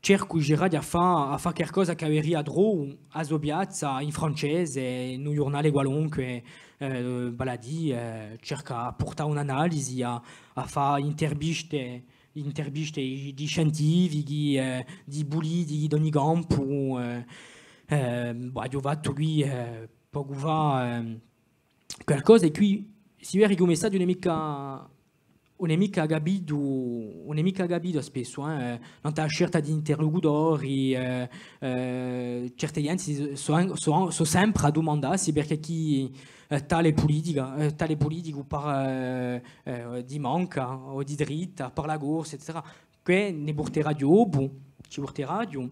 cercu, diceraghju, à fà, à fà qualcosa chì averia trovu a so piazza in francese, in un ghjurnale qualunque, eh, vale à dì, eh, cercu à purtà un'analisi, à, à fà interviste, interviste di, di scientifichi, eh, di pulitichi d'ogni campu, eh, eh, bò, aghju fattu quì, eh, pocu fà, ehm, qualcosa, è quì si vede chì u messaghju ùn hè micca, ùn hè micca capitu, ùn hè micca capitu spessu, eh, nant'à a scelta di interlucutori, eh, eh, certe ghjente sò, sò, sò sempre à dumandassi perchè chì, eh, tale pulitica, eh, tale puliticu parla, eh, eh, di manca o di dritta, parla corsu, eccetera. Què ne purteraghju dopu, ci purteraghju.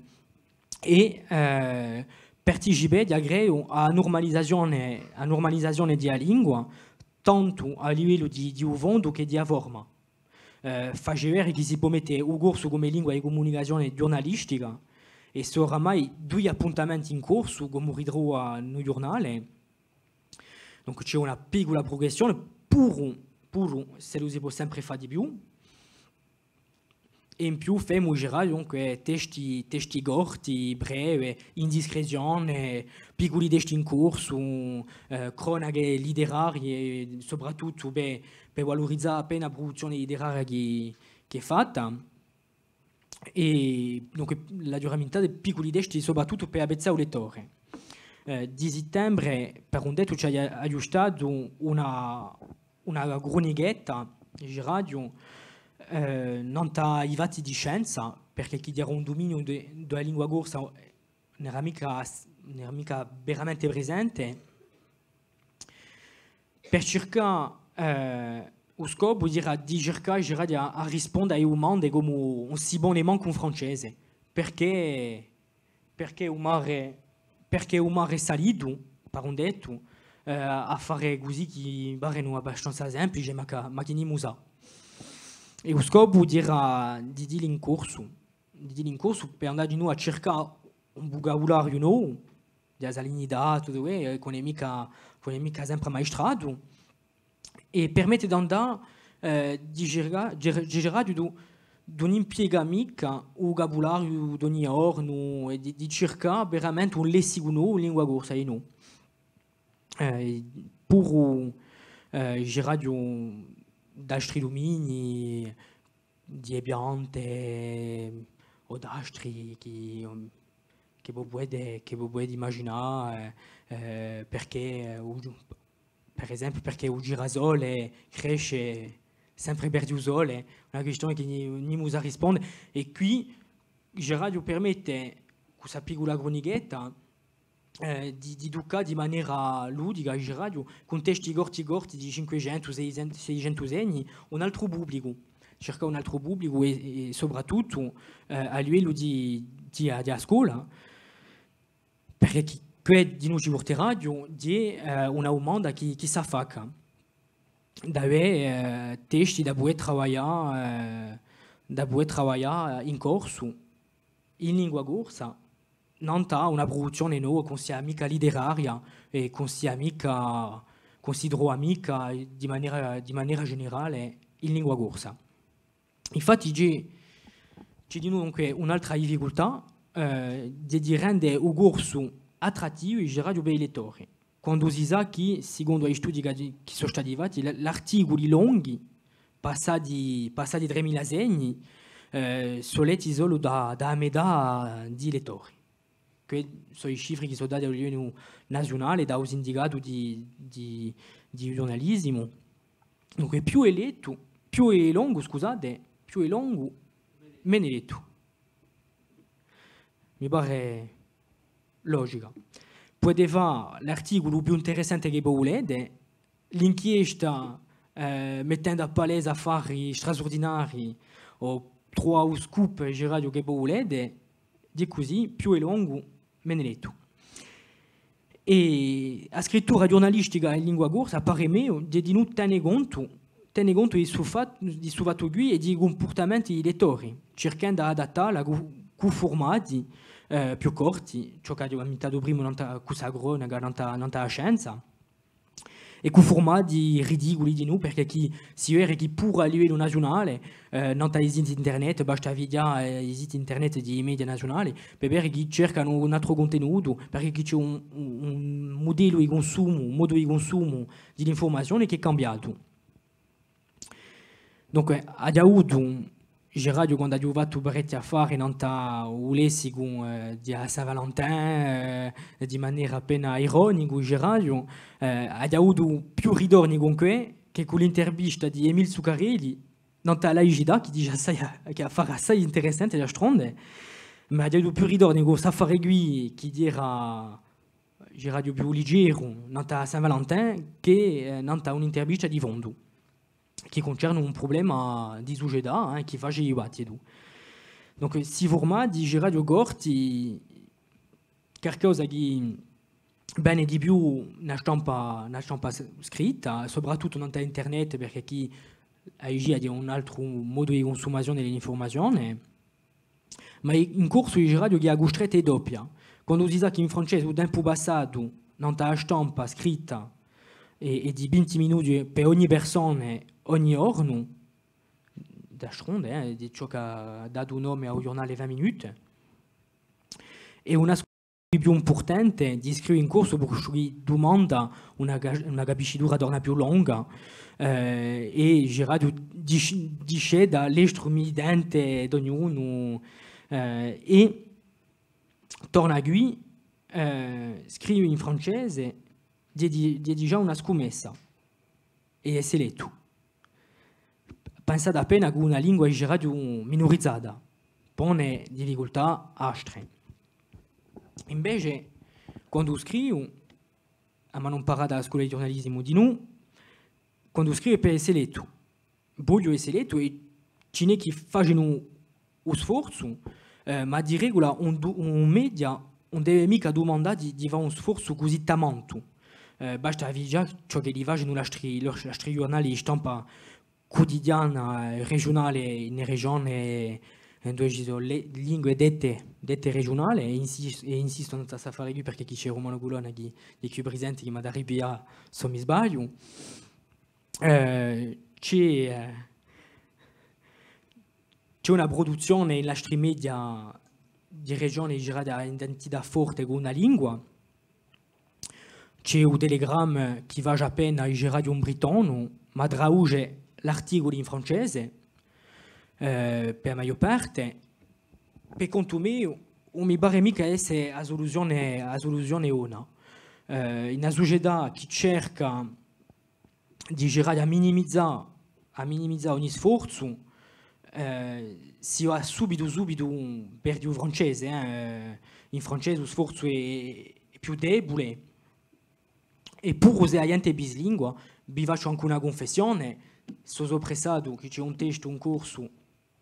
È, eh, participeghja, credu, à a nurmalizazione, à a nurmalizazione di a lingua, tantu à livellu di, di u fondu chè di a forma. Eh, face vede chì si pò mette u corsu cum'è lingua di cumunicazione ghjurnalistica, è sò oramai dui appuntamenti in corsu, ch'omu ritrova in u ghjurnale. Dunque, ci hè una piccula prugressione, puru, puru s'ellu si pò sempre fà di più. È in più femu girà, dunque, testi, testi corti, brevi, indiscrezione, picculi testi in corsu, eh, cronache literarie, soprattuttu per, per valurizà appena a pruduzzione literaria chì, chì hè fatta. È dunque l'aghju ramintatu, picculi testi, soprattuttu per avvezzà u lettore. Eh, di sittembre, per un dettu, ci aghju, aghju statu una, una crunichetta, diceraghju, eh, nant'à i fatti di scienza, perchè chì era un duminiu di, di a lingua corsa, ùn era micca, ùn era micca veramente presente, per circà, eh, u scopu era di circà, era di a, à risponde à e dumande ch'omu ùn si pone mancu in francese, perchè, perchè u mare, perchè u mare hè salitu, per un dettu, eh, affare cusì chì parenu abbastanza simplici, ma chì, ma chì nimu sà. È u scopu era di, di dilla in corsu, di dilla in corsu, per andà dinù à circà un vucabulariu novu, di a salinità, tuttu què, eh, chì ùn hè micca, chì ùn hè micca sempre ammaestratu, è permette d'andà, eh, di circà, di, di circà di, d'ùn impiegà micca u vucabulariu d'ogni ghjornu è di, di circà veramente un lessicu novu in lingua corsa, è nò. Eh, puru, eh, diceraghju d'altri duminii, di e piante o d'astri chì, chì vo pudete, chì vo pudete imaginà, eh, eh, perchè, eh, u, per esempiu, perchè u girasole cresce sempre versu u sole, una quistione chì ni-, nimu sà risponde. È quì, diceraghju, permette, cù sta piccula crunichetta, eh, di, di tuccà di manera ludica, diceraghju, cun testi corti corti di cinquecentu, seicentu, seicentu segni, un altru publicu, circà un altru publicu è, è soprattuttu, eh, à livellu di, di, di a scola, perchè chì, què dinù ci purteraghju, hè, eh, una dumanda chì, chì s'affacca. D'avè, eh, testi da pudè travaglià, eh, da pudè travaglià in corsu, in lingua corsa, nant'à una pruduzzione nova, ch'ùn sia micca literaria è ch'ùn sia micca, ch'ùn si trova micca di manera, di manera generale in lingua corsa. Infatti ci hè, ci hè dinù dunque un'altra difficultà, eh, di, di rende u corsu attrattivu, diceraghju, per i lettori. Quandu si sà chì, sicondu à i studii chì, chì sò stati fatti, l-, l'articuli longhi, passati, passati tremila segni, eh, sò letti solu da, da a metà di i lettori. Què sò i cifri chì sò dati à livellu naziunale da u sindicatu di, di, di ghjurnalisimu. Dunque, più hè lettu, più hè longu, scusate, più hè longu, menu hè lettu. Mi pare logica. Pudete fà l'articulu più interessante chì vo vulete, l'inchiesta, eh, mettendu à palese affari strasurdinarii, o truvà u scoop, diceraghju, chì vo vulete, hè cusì, più hè longu, menu hè lettu. È a scrittura ghjurnalistica in lingua corsa, à parè meiu, hè dinù tene contu, tene contu di stu fat-, di stu fattu quì è di i cumpurtamenti di i lettori, circhendu d'adattalla cù, cù furmati, eh, più corti, ciò ch'aghju ammentatu prima nant'à, cù sta cronaca, nant'à, nant'à a scienza, è cù furmati ridiculi dinù, perchè chì si vede chì puru à livellu naziunale, eh, nant'à i siti internet, basta à fighjà, eh, i siti internet di i media naziunali, per vede chì cercanu un altru cuntenutu, perchè chì ci hè un, un, un mudellu di cunsumu, un modu di cunsumu di l'infurmazione chì hè cambiatu. Dunque, aghju avutu, diceraghju, quandu aghju fattu parechji affari nant'à u lessicu, eh, di a Saint-Valentin, eh, di manera appena ironicu, diceraghju, eh, aghju avutu più ritorni cun què chè cù l'intervista di Emile Zuccarelli, nant'à a laicità, chì dice assai, chì hè affare assai interessante, d'altronde, ma aghju avutu più ritorni cù st'affare quì, chì era, diceraghju, più ligeru, nant'à a Saint-Valentin, chè, eh, nant'à un'intervista di fondu chì cuncerne un prublema di sucetà, eh, chì face dibattitu. Dunque, sti furmati, diceraghju, corti, qualcosa chì vene di più in a stampa, in a stampa s-, scritta, soprattuttu nant'à internet, perchè chì avvighja di un altru modu di cunsumazione di l'infurmazione. Ma in corsu diceraghju chì a custretta hè doppia. Quandu si sà chì in francese u tempu passatu nant'à a stampa scritta hè, hè di vinti minuti per ogni persona, ogni ghjornu, d'altronde, eh, hè ciò ch'hà datu nome à u ghjurnale Vingt Minutes, hè una scu-, più impurtante di scrive in corsu, perchè chì dumanda una ca-, una capiscitura torna più longa, eh, è diceraghju di, di sceda l'estru militante d'ognunu, eh, è torna quì, eh, scrive in francese, hè di-, hè digià una scumessa, è esse lettu. Pensate appena chì una lingua, diceraghju, minurizata pone difficultà astre. Invece, quandu scrivu, a m'anu amparata à a scola di ghjurnalisimu dinù, quandu scrivu hè per esse lettu. Vogliu esse lettu è ci n'hè chì facenu u sforzu, eh, ma di regula un du-, un media ùn deve micca dumandà di, di fà un sforzu cusì tamantu. Eh, basta à fighjà ciò ch'elli facenu l'astri, l'astri ghjurnali di stampa cutidiana, eh, regiunale, in regione, eh, induve ci sò e lingue dette, dette regiunale, è insis-, è insistu in st'affare quì, perchè chì ci hè Romano Colonna chì, chì hè quì presente, chì m'hà da ripiglià s'o mi sbagliu. Eh, ci hè, eh, ci hè una pruduzzione in l'astri media di regione, diceraghju, à identità forte cù una lingua. Ci hè u Télégramme chì face appena, diceraghju, un bretonu, ma traduce l'articuli in francese, eh, per a maiò parte. Per contu meiu, ùn mi pare micca esse a suluzione, a suluzione bona. Eh, in una sucetà chì cerca, diceraghju, à minimizà, à minimizà ogni sforzu, eh, si và subitu, subitu per u francese, eh, in francese u sforzu hè, hè più debule, è puru s'è a ghjente hè bislingua, vi facciu ancu una cunfessione, sò, sò pressatu chì ci hè un testu in corsu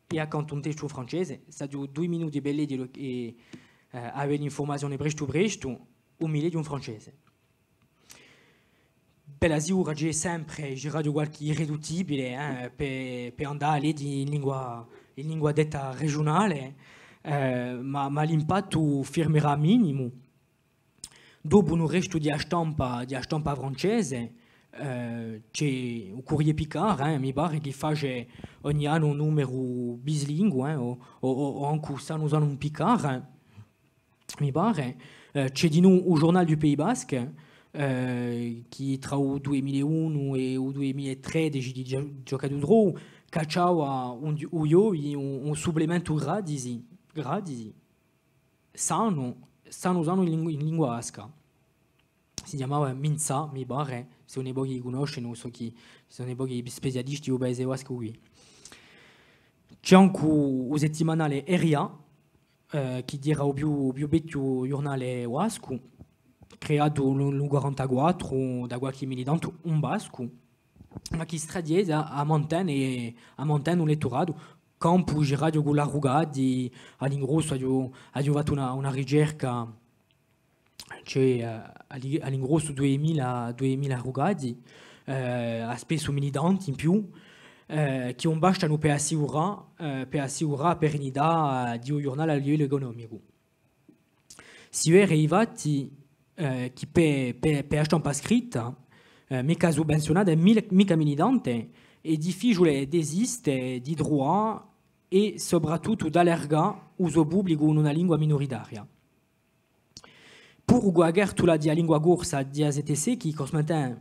è accantu un testu in francese, s'aghju dui minuti per leghjelu è, eh, avè l'infurmazione prestu prestu, u mi leghju in francese. Bella sicura, ci hè sempre, diceraghju, qualchì irreduttibile, eh, per, per andà à leghje in lingua, in lingua detta regiunale, eh, ma, ma l'impattu firmerà minimu. Dopu in u restu di a stampa, di a stampa francese, eh, ci hè u Courrier Picard, eh, mi pare chì face ogni annu un numeru bislinguu, eh, o, o, o, o ancu sanu sanu in picard, eh, mi pare. Eh, ci hè dinù u Journal du Pays Basque, eh, chì trà u dui mila è unu è u dui mila è tredeci di Gio-, Gioca Dutroux, cacciava un, u ghjovi un, un supplementu gratisi, gratisi, sanu, sanu, sanu in lingu-, in lingua basca. Si chjamava Mintza, mi pare, s'è uni pochi u cunnoscenu, sò chì, sò uni pochi specialisti di u Paese Bascu quì. Ci hè ancu u settimanale Herria, eh, chì era u più, u più vechju ghjurnale bascu, creatu in u, in u quarantaquattru da qualchì militantu, un bascu, ma chì straziese à, à mantene, à mantene un letturatu, campu, diceraghju, cù l'arrugati, à l'ingrossu, aghju, aghju fattu una, una ricerca, ci hè, eh, à l'i-, à l'ingrossu dui mila, dui mila arrugati, eh, à spessu militanti in più, eh, chì ùn bastanu per assicurà, eh, per assicurà a perennità, eh, di u ghjurnale à livellu ecunomicu. Si vede difatti, eh, chì pè, pè, pè a stampa scritta, eh, micca suvvenziunata è mil-, micca militante, hè difficiule d'esiste, di truvà è soprattuttu d'allargà u so publicu in una lingua minuritaria. Puru cù a cartula di a lingua corsa di a C T C, chì Corse Matin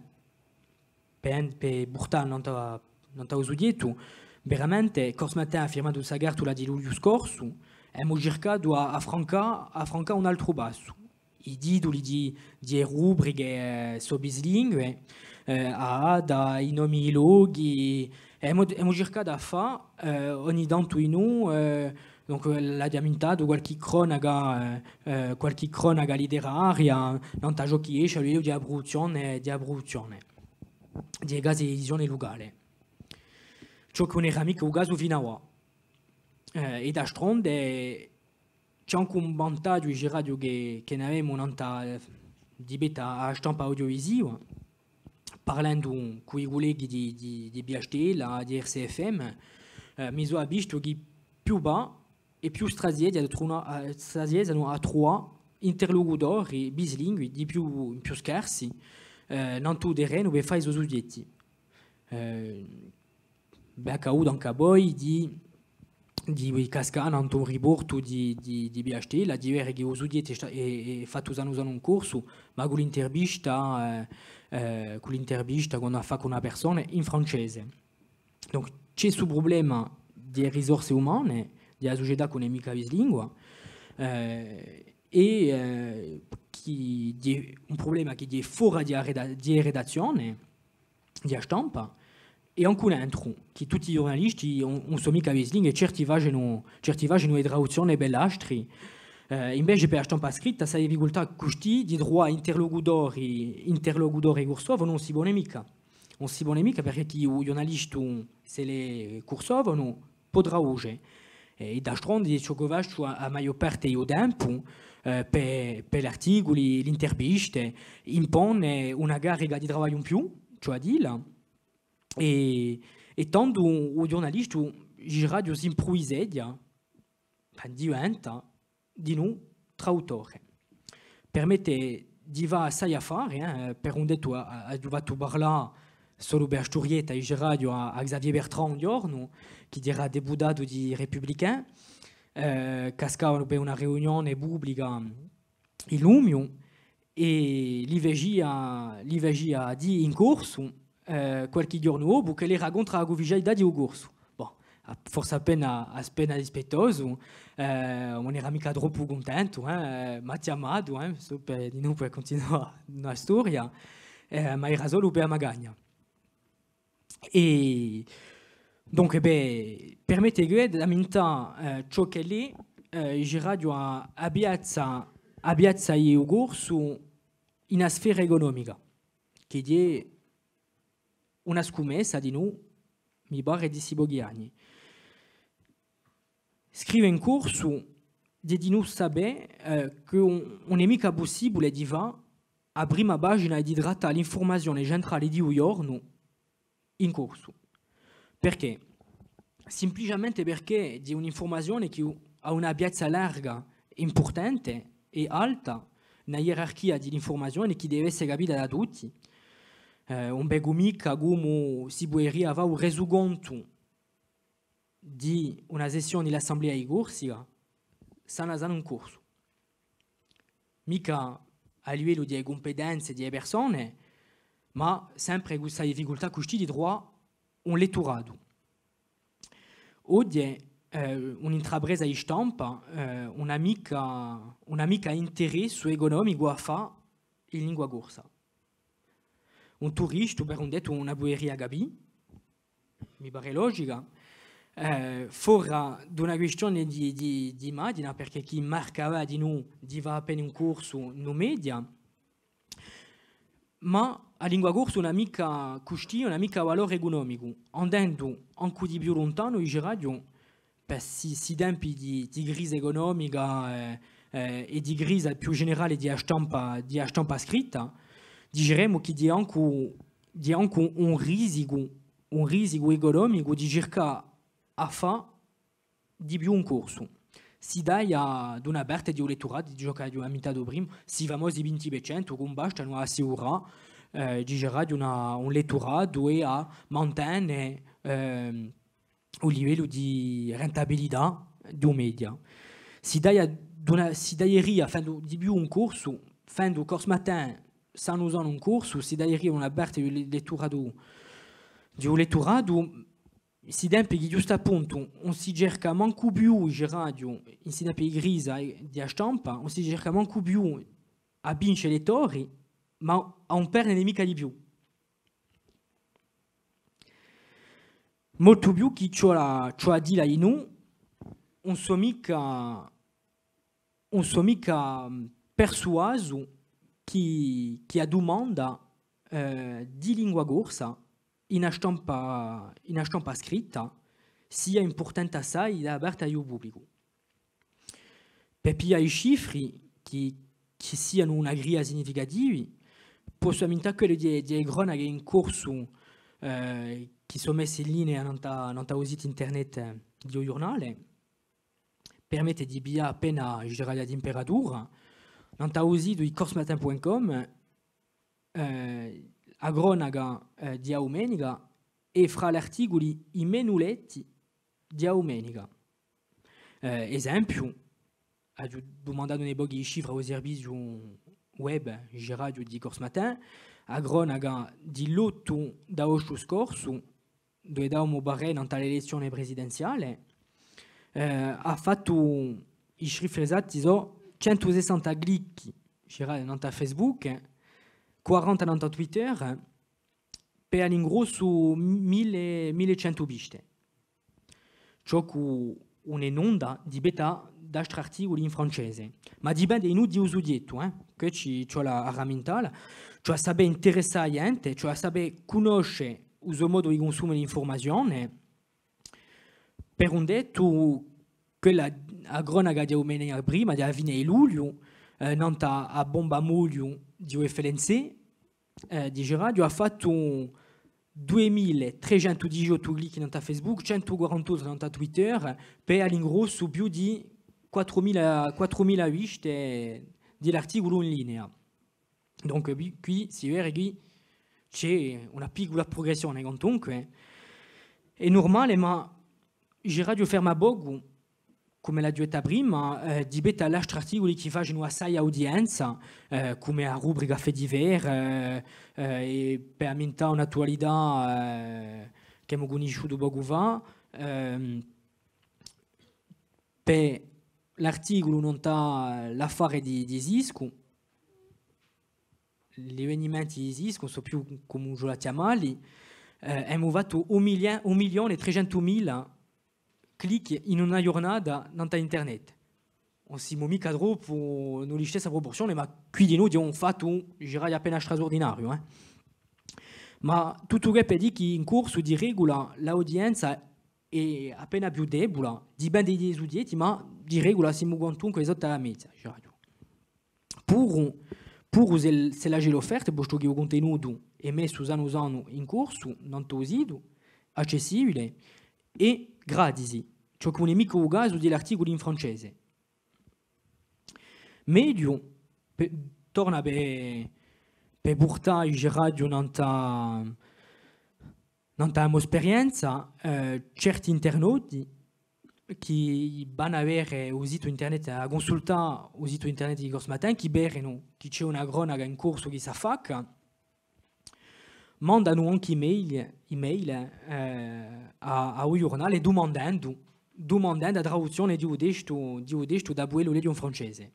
pè, pè purtà nant'à, nant'à u sughjettu, veramente, Corse Matin hà firmatu sta cartula di lugliu scorsu, emu circatu à, à francà, à francà un altru passu. I tituli di, di e rubriche, eh, sò bislingue, eh, a data, i nomi di i lochi, è emu, emu circatu à fà, eh, ogni tantu in u, eh, donc, eh, l'aghju ammintatu, qualchì cronaca, eh, eh, qualchì cronaca litteraria, nant'à ciò chì esce à livellu di a pruduzzione, di a pruduzzione di e case d'edizione lucale. Ciò chì ùn era micca u casu fin'à avà. Eh, è d'astronde, ci hè ancu un vantaghju, diceraghju, chì, chì n'avemu nant'à, eh, di pettu à a stampa audiovisiva, parlendu cù i culleghi di, di, di Via Stella, di R C F M, eh, mi sò avvistu chì più và è più straziese à tru-, à, straziese à truvà interlucutori bislingui di più, più scarsi, eh, nant'à u terrenu per fà i so sughjetti. Eh, v'hè accadutu ancu à voi di, di cascà nant'à un riportu di, di, di Via Stella, di vede chì u sughjettu hè sta-, hè, hè fattu sanu sanu in corsu, ma cù l'intervista, eh, eh, cù l'intervista quandu a fà cù una persona in francese. Donc, ci hè stu prublema di e risorse umane, di a sucetà chì ùn hè micca bislingua, eh, è, eh, chì, di, un prublema chì hè fora di a reda-, di e redazzione, di a stampa, è ancu nentru, chì tutti i ghjurnalisti ùn, ùn sò micca bislingui, è certi facenu, certi facenu e traduzzione per l'astri. Eh, invece per a stampa scritta, sta difficultà custì di truvà interlucutori, interlucutori cursofoni ùn si pone micca. Ùn si pone micca perchè chì u ghjurnalistu, s'ellu hè cursofonu, pò traduce. È d'astronde, ciò ch'o facciu a, a maiò parte di u tempu, eh, per, per l'articuli, l'interviste, impone una carica di travagliu in più, ci hè à dilla, è, è tandu u ghjurnalistu, diceraghju, s'impruviseghja, diventa, dinù, traduttore. Permette di fà assai affare, eh, per un dettu a-, a-, aghju fattu parlà solu per a sturietta, diceraghju, à, à Xavier Bertrand un ghjornu, chì era deputatu di i Républicains, eh, cascavanu per una riunione publica in Lumiu, è li facia, li facia dì in corsu, eh, qualchì ghjornu dopu, ch'ellu era contr'à a cuufficialità di u corsu. Bon, a-, forse appena, appena dispettosu, eh, ùn era micca troppu cuntentu, eh, m'hà chjamatu, eh, sò per, dinù per cuntinuà a storia, eh, ma era solu per a magagna. È, dunque, bè, permette chì d'ammentà, eh, ciò ch'ellu hè, eh, diceraghju, a, a piazza, a piazza di u corsu in a sfera ecunomica, chì hè una scummessa dinù, mi pare, di sti pochi anni. Scrive in corsu hè dinù sapè, eh, chì ùn, ùn hè micca pussibule di fà a prima pagina è di trattà l'infurmazione centrale di u ghjornu in corsu. Perchè? Simpliciamente perchè hè un'infurmazione chì hà una piazza larga, impurtante è alta, in a ierarchia di l'infurmazione chì deve esse capita da tutti. Eh, ùn vecu micca cumu si puderia fà un resucontu di una sessione di l'Assemblea di Corsica, sana sana in corsu. Micca à livellu di e cumpetenze di e persone, ma sempre cù sta difficultà custì di truvà un letturatu. Oghje, eh, un'intrapresa di stampa, eh, ùn hà micca, ùn hà micca interessu ecunomicu à fà in lingua corsa. Un turistu, per un dettu, ùn a puderia capì, mi pare logica, eh, fora d'una quistione di, di, di immagine, perchè chì marca avà dinù di fà appena in corsu in u media, ma a lingua corsa ùn hà micca custì, ùn hà micca valore ecunomicu, andendu ancu di più luntanu, diceraghju, per sti, sti tempi di, di crisa ecunomica, eh, eh, è di crisa più generale di a stampa, di a stampa scritta, diceremu chì hè ancu, hè ancu un risicu, un risicu ecunomicu di circà à fà di più in corsu. Si taglia d'una parte di u letturatu, di ciò ch'aghju ammintatu prima, sti famosi vinti per centu chì ùn bastanu à assicurà, eh, diceraghju, una, un letturatu è à mantene, ehm, u livellu di rentabilità di u media. Si taglia d'una, si taglieria, fendu di più in corsu, fendu Corse Matin sanu sanu in corsu, si taglieria una parte di u le-, letturatu, di u letturatu, in sti tempi chì ghjustu appuntu ùn si cerca mancu più, diceraghju, in sti tempi di crisa, eh, di a stampa, ùn si cerca mancu più à vince lettori, ma à ùn perdene micca di più. Moltu più chì ciò à, ciò à dilla dinù, ùn sò micca, ùn sò micca, mm, persuasu chì, chì a dumanda, eh, di lingua corsa in a stampa, in a stampa scritta sia impurtante assai da parte di u publicu. Per piglià i cifri chì, chì sianu una cria significativi, possu ammintà quelli di, di e cronache in corsu, eh, chì sò messe in linea nant'à, nant'à u situ internet, eh, di u ghjurnale. Permette di piglià appena, diceraghju, a timperatura. Nant'à u situ di corse matin point com, eh, a cronaca, eh, di a dumenica hè fra l'articuli i menu letti di a dumenica. Eh, esempiu, aghju dumandatu un pocu di cifre à u serviziu web, diceraghju, di Corse Matin, a cronaca di l'ottu d'aostu scorsu, duve davamu parè nant'à l'elezzione presidenziale, eh, hà fattu, i cifri esatti sò centu sessanta clicchi, diceraghju, nant'à Facebook, quaranta nant'à Twitter, per à l'ingrossu mille, mille è centu viste. Ciò chì ùn hè nunda di pettu à d'altri articuli in francese. Ma dipende dinù di u sughjettu, eh? Chì ci, ci vole à ramintalla, ci vole à sapè interessà a ghjente, ci vole à sapè cunnosce u so modu di cunsumà l'infurmazione. Per un dettu, quella, a cronaca di a dumenica prima, di a fine di lugliu, eh, nant'à a bomba à mugliu di u F L N C, eh, diceraghju, hà fattu duemila trecentu diciottu clicchi nant'à Facebook, centu quarantottu nant'à Twitter, per à l'ingrossu più di quattrumila, quattrumila viste di l'articulu in linea. Donc, quì, quì si vede chì ci hè una piccula prugressione, quantunque. Hè nurmale, ma diceraghju ferma pocu, cum'è l'aghju detta prima, eh, di pettu à l'altri articuli chì facenu assai audienza, eh, cum'è a rubrica Faits divers, eh, eh, è per ammintà un'attualità, eh, ch'emu cunnisciutu pocu fà, ehm, per l'articulu nant'à l'affare di, di Siscu, l'evenimenti di Siscu, ùn sò più cumu ci vole à chjamalli, eh, emu fattu un milia-, un milione è trecentumila clicchi in una ghjurnata nant'à internet. ùn simu micca troppu in a listessa pruporzione, ma quì dinù hè un fattu, diceraghju, appena strasurdinariu, eh. Ma tuttu què per dì chì in corsu, di regula, l'audienza hè appena più debula, dipende di i sughjetti, ma di regula simu quantunque sottu à a media, diceraghju. Puru, puru s'è, s'è ella ci hè l'offerta, postu chì u cuntenutu hè messu sanu sanu in corsu, nant'à u situ, accessibile è gratisi, ciò chì ùn hè micca u casu di l'articuli in francese. Megliu, pè, torna pè, pè purtà, diceraghju, nant'à, nant'à a mo sperienza, eh, certi internauti chì vanu à vede u situ internet, à cunsultà u situ internet di Corse Matin, chì vedenu chì ci hè una cronaca in corsu chì s'affacca, mandanu ancu email, email, eh, à, à u ghjurnale dumandendu, dumandendu a traduzzione di u testu, di u testu da pudè leghje in francese.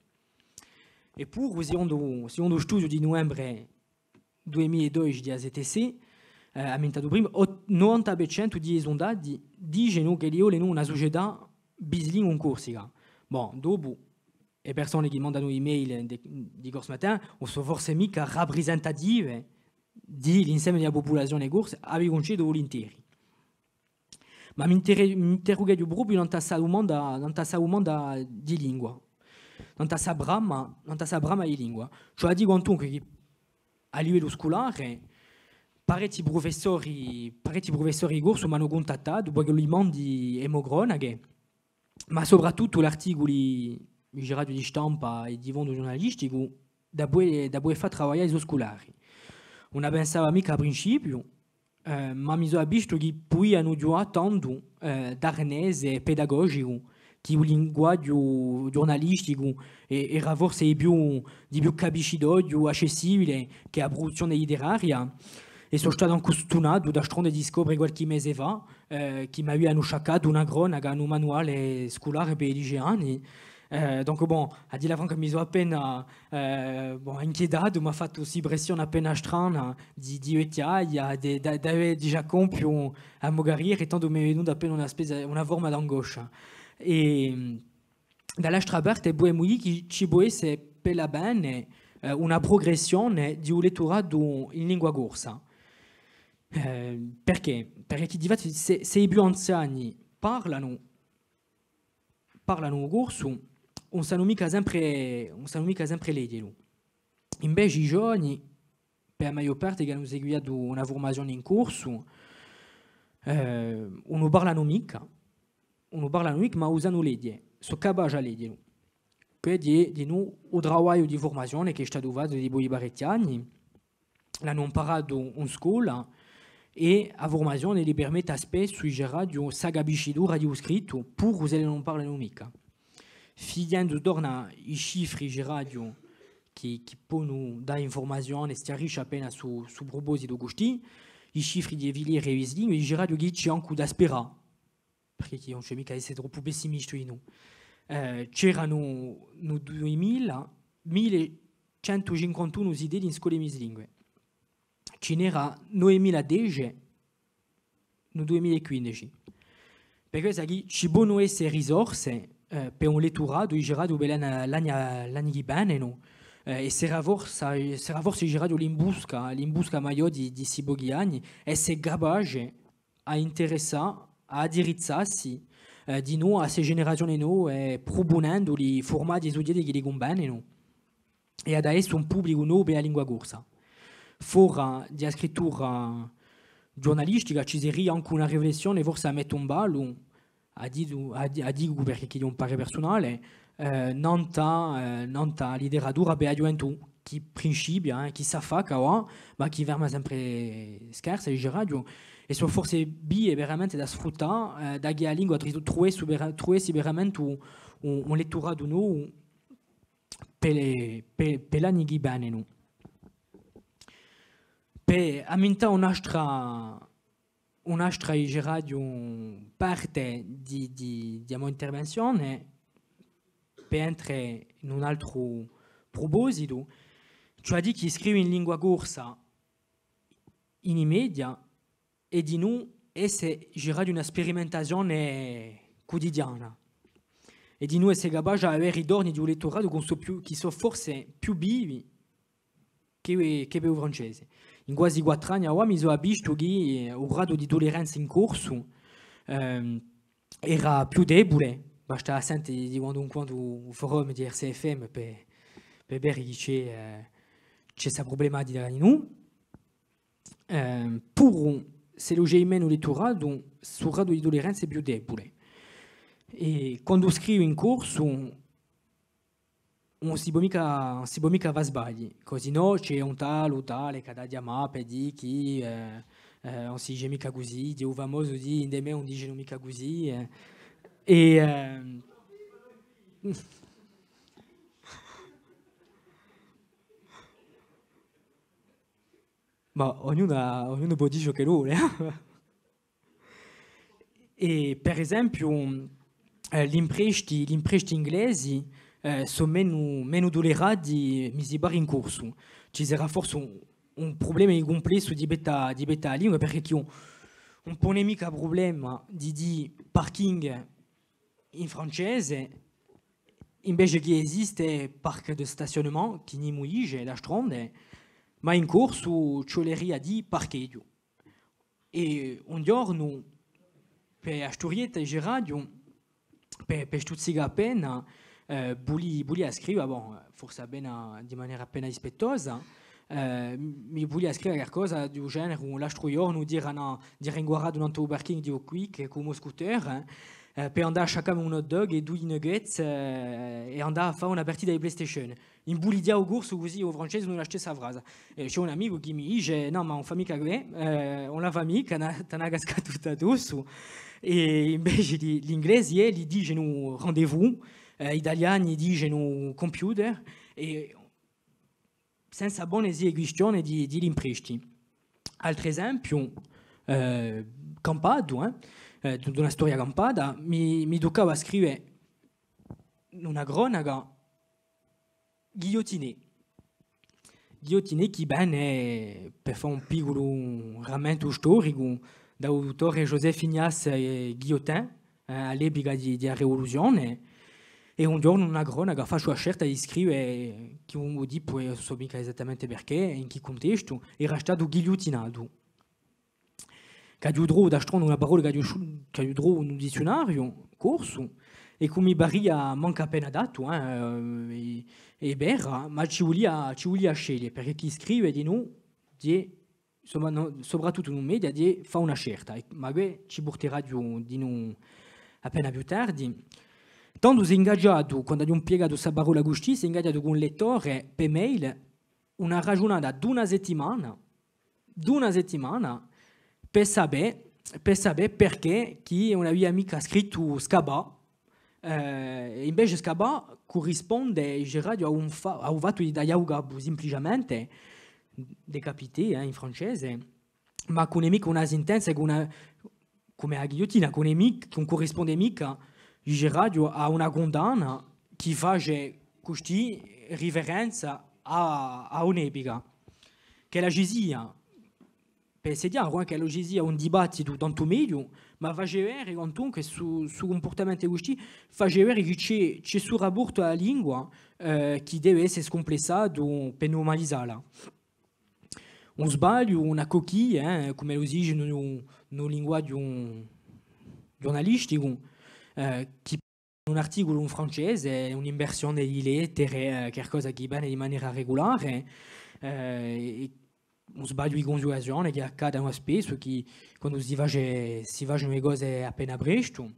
È puru, sicondu, sicondu u studiu di nuvembre dui mila è dodeci di a C T C, eh, ammintatu prima, ot-, novanta per centu di i sundati dicenu ch'elli volenu una sucetà bislingua in Corsica. Bon, dopu, e persone chì mandanu email di, di Corse Matin ùn sò forse micca raprisentative di l'inseme di a pupulazione corsa, a vi cuncedu vulinteri. Ma m'interru-, m'interrugheghju propiu nant'à sta dumanda, nant'à sta dumanda di lingua, nant'à sta brama, nant'à sta brama di lingua. Cioè, dicu quantunque chì à livellu sculare, parechji prufessori, parechji prufessori di corsu m'anu cuntattatu, perchè li mandi e mo cronache, ma soprattuttu l'articuli, diceraghju, di stampa è di fondu ghjurnalisticu, da pudè, da pudè fà travaglià i so sculari. Ùn a pensava micca à principiu, eh, ma mi sò avvistu chì pudianu ghjuvà tantu, eh, d'arnese pedagogicu, chì u linguaghju ghjurnalisticu è-, era forse di più, di più capiscitoghju, accessibile, chè a pruduzzione litteraria. È sò statu ancu stunatu d'astronde di scopre qualchì mese fà, eh, chì m'avianu sciaccatu una cronaca in un manuale sculare per i liceani. Eh, donc, bon, à dilla franca, mi sò appena, eh, bon, inchietatu, m'hà fattu sta impressione appena strana di, di vechjaia, di, di, d'avè digià compiu a mo carriera, è tandu m'hè venuta appena una spezia, una forma d'angoscia. È, da l'altra parte, pudemu dì chì ci pò esse per l'avvene, eh, una prugressione di u letturatu in lingua corsa. Eh, perchè? Perchè chì difatti sè, sè i più anziani parlanu, parlanu u corsu, ùn sanu micca sempre, ùn sanu micca sempre leghjelu. Invece i giovani, per a maiò parte, chì anu seguitatu una furmazione in corsu, eh, ùn u parlanu micca, ùn u parlanu micca, ma u sanu leghje, sò capaci à leghjelu. Quì hè dinù u travagliu di furmazione chì hè statu fattu dipoi parechji anni, l'anu amparatu in scola, è a furmazione li permette à spessu, diceraghju, sta capiscitura di u scrittu, puru s'elli ùn parlanu micca. Fighjendu torna i cifri, diceraghju, chì, chì ponu dà infurmazione, schjarisce appena stu, stu prupositu custì, i cifri di e filiere bislingue, diceraghju chì ci hè ancu da sperà, perchè chì ùn ci hè micca à esse troppu pessimistu dinù. Eh, c'eranu in u duimila, mille centu cinquantunu zitelli in scole bislingue. Ci n'era novemila dece in u duimila è quindeci. Per quessa chì ci ponu esse risorse, eh, per un letturatu, diceraghju, per l'anni, l'anni, l'anni chì venenu, eh, è serà forse, serà forse, diceraghju, l'imbusca, l'imbusca maiò di, di sti pochi anni, esse capace à interessà, à addirizzassi, eh, dinù à ste generazione nove, eh, prupunenduli furmati è sughjetti chì li cunvenenu, è à dà esse un publicu novu per a lingua corsa. Fora di a scrittura ghjurnalistica ci seria ancu una riflessione, forse à mette in ballu, a dicu, a di-, a dicu perchè chì hè un parè persunale, eh, nant'à, eh, nant'à a literatura per a ghjuventù, chì principia, eh, chì s'affacca avà, ma chì ferma sempre scarsa, diceraghju, è sò forse vie veramente da sfruttà, eh, da chì a lingua tru-, truvessi vera-, truvessi veramente un, un, un letturatu novu per, per, per l'anni chì venenu. Per ammintà un'altra, un'altra, diceraghju, parte di, di, di a mo intervenzione, per entre in un altru prupositu, cioè di chì scrive in lingua corsa in i media hè dinù esse, diceraghju, una sperimentazione cutidiana. è dinù esse capace d'avè ritorni di u letturatu chì sò più, chì sò forse più vivi chè, chè per u francese. In quasi quattru anni avà mi sò avvistu chì, eh, u gradu di tulleranza in corsu, ehm, era più debule, basta à sente di quandu in quandu u forum di R C F M per, per vede chì ci hè, eh, ci hè sta prublematica dinù. Ehm, puru s'ellu ci hè menu letturatu, stu gradu di tulleranza hè più debule. È quandu scrivu in corsu, ùn si pò micca, ùn si pò micca fà sbagli, cusì nò ci hè un tale o tale chì hà da chjamà per dì chì, eh, eh, ùn si dice micca cusì, hè u famosu dì, ind'è mè ùn dicenu micca cusì, eh. È, ehm, ma ognunu hà, ognunu pò dì ciò ch'ellu vole, eh. È, per esempiu, eh, l'impresti, l'impresti inglesi, eh, sò menu, menu tullerati, mi si pare, in corsu. Ci sarà forse un, un prublema di cumplessu di pettu à, di pettu à a lingua, perchè chì un, ùn pone micca prublema di dì parking in francese, invece chì esiste parc de stationnement, chì nimu dice, d'altronde, ma in corsu ci vuleria à dì parcheghju. È un ghjornu, per a sturietta, diceraghju, per, per stuzzicà appena, eh, vulia, vulia scrive, bon, forse appena, di manera appena dispettosa, eh, mi vulia scrive qualcosa di u genere, un l'altru ghjornu, era, era inguarratu nant'à u parking di u Quick cù u mo scooter, eh, per andà à sciaccà mi un hot dog è dui nuggets, eh, è andà à fà una partita di PlayStation. Imbulighjà u corsu cusì, u francese in a stessa frasa. È ci hè un amicu chì mi dice: «Nò, ma ùn fà micca què, eh, ùn la fà micca, t'hà, t'hà una cascata tutta addossu.» È invece di, l'inglesi, eh, li dicenu rendez-vous, eh, i taliani dicenu computer, è senza ponesi e quistione di, di l'impresti. Altru esempiu, eh, campatu, eh, eh, d-, d'una storia campata, mi, mi tuccava à scrive una cronaca, Guillotiné. Guillotiné chì vene, per fà un picculu rammentu storicu, da u duttore Joseph Ignace, eh, Guillotin, eh, à l'epica di, di a Rivoluzione, è un ghjornu una cronaca, facciu a scelta di scrive, chì ùn vi dicu, eh, ùn sò micca esattamente perchè, in chì cuntestu, era statu ghigliuttinatu. Ch'aghju trovu d'altronde una parolla ch'aghju sciu-, ch'aghju trovu in un dizziunariu corsu, è chì mi paria mancu appena adattu, eh, è, è vera, ma ci vulia, ci vulia à sceglie, perchè chì scrive dinù, hè, insomma, nò, soprattuttu in un media, hè fà una scelta, è, ma què ci purteraghju dinù appena più tardi. Tandu s'hè ingagiatu, quandu aghju impiegatu sta parolla custì, s'hè ingagiatu cù un lettore per mail, una ragiunata d'una settimana, d'una settimana, per sapè, per sapè perchè chì ùn avia micca scrittu scapà, eh, è invece scapà currisponde, diceraghju, à un fa-, à un fattu di taglià u capu, simpliciamente, décapité, eh, in francese, ma chì ùn hè micca una sintenza, chì ùn hè, cum'è a ghigliottina, chì ùn hè mic-, chì ùn currisponde micca, diceraghju, à una cundanna chì face custì riferenza à, à un'epica. Ch'ella ci sia, per esse chjaru, eh, ch'ella ci sia un dibattitu tantu megliu, ma face vede, quantunque, stu, stu cumpurtamentu custì, face vede chì ci hè, ci hè stu rapportu à a lingua, eh, chì deve esse scumplessatu per nurmalizalla. Un sbagliu, una coquille, eh, cum'ellu si dice in u, in u linguaghju ghjurnalisticu, eh, chì un articulu in francese, un'inversione di lettere, eh, qualcosa chì vene di manera regulare, eh, è un sbagliu di cunghjugazione chì accade spessu, chì quandu si face, si facenu e cose appena prestu,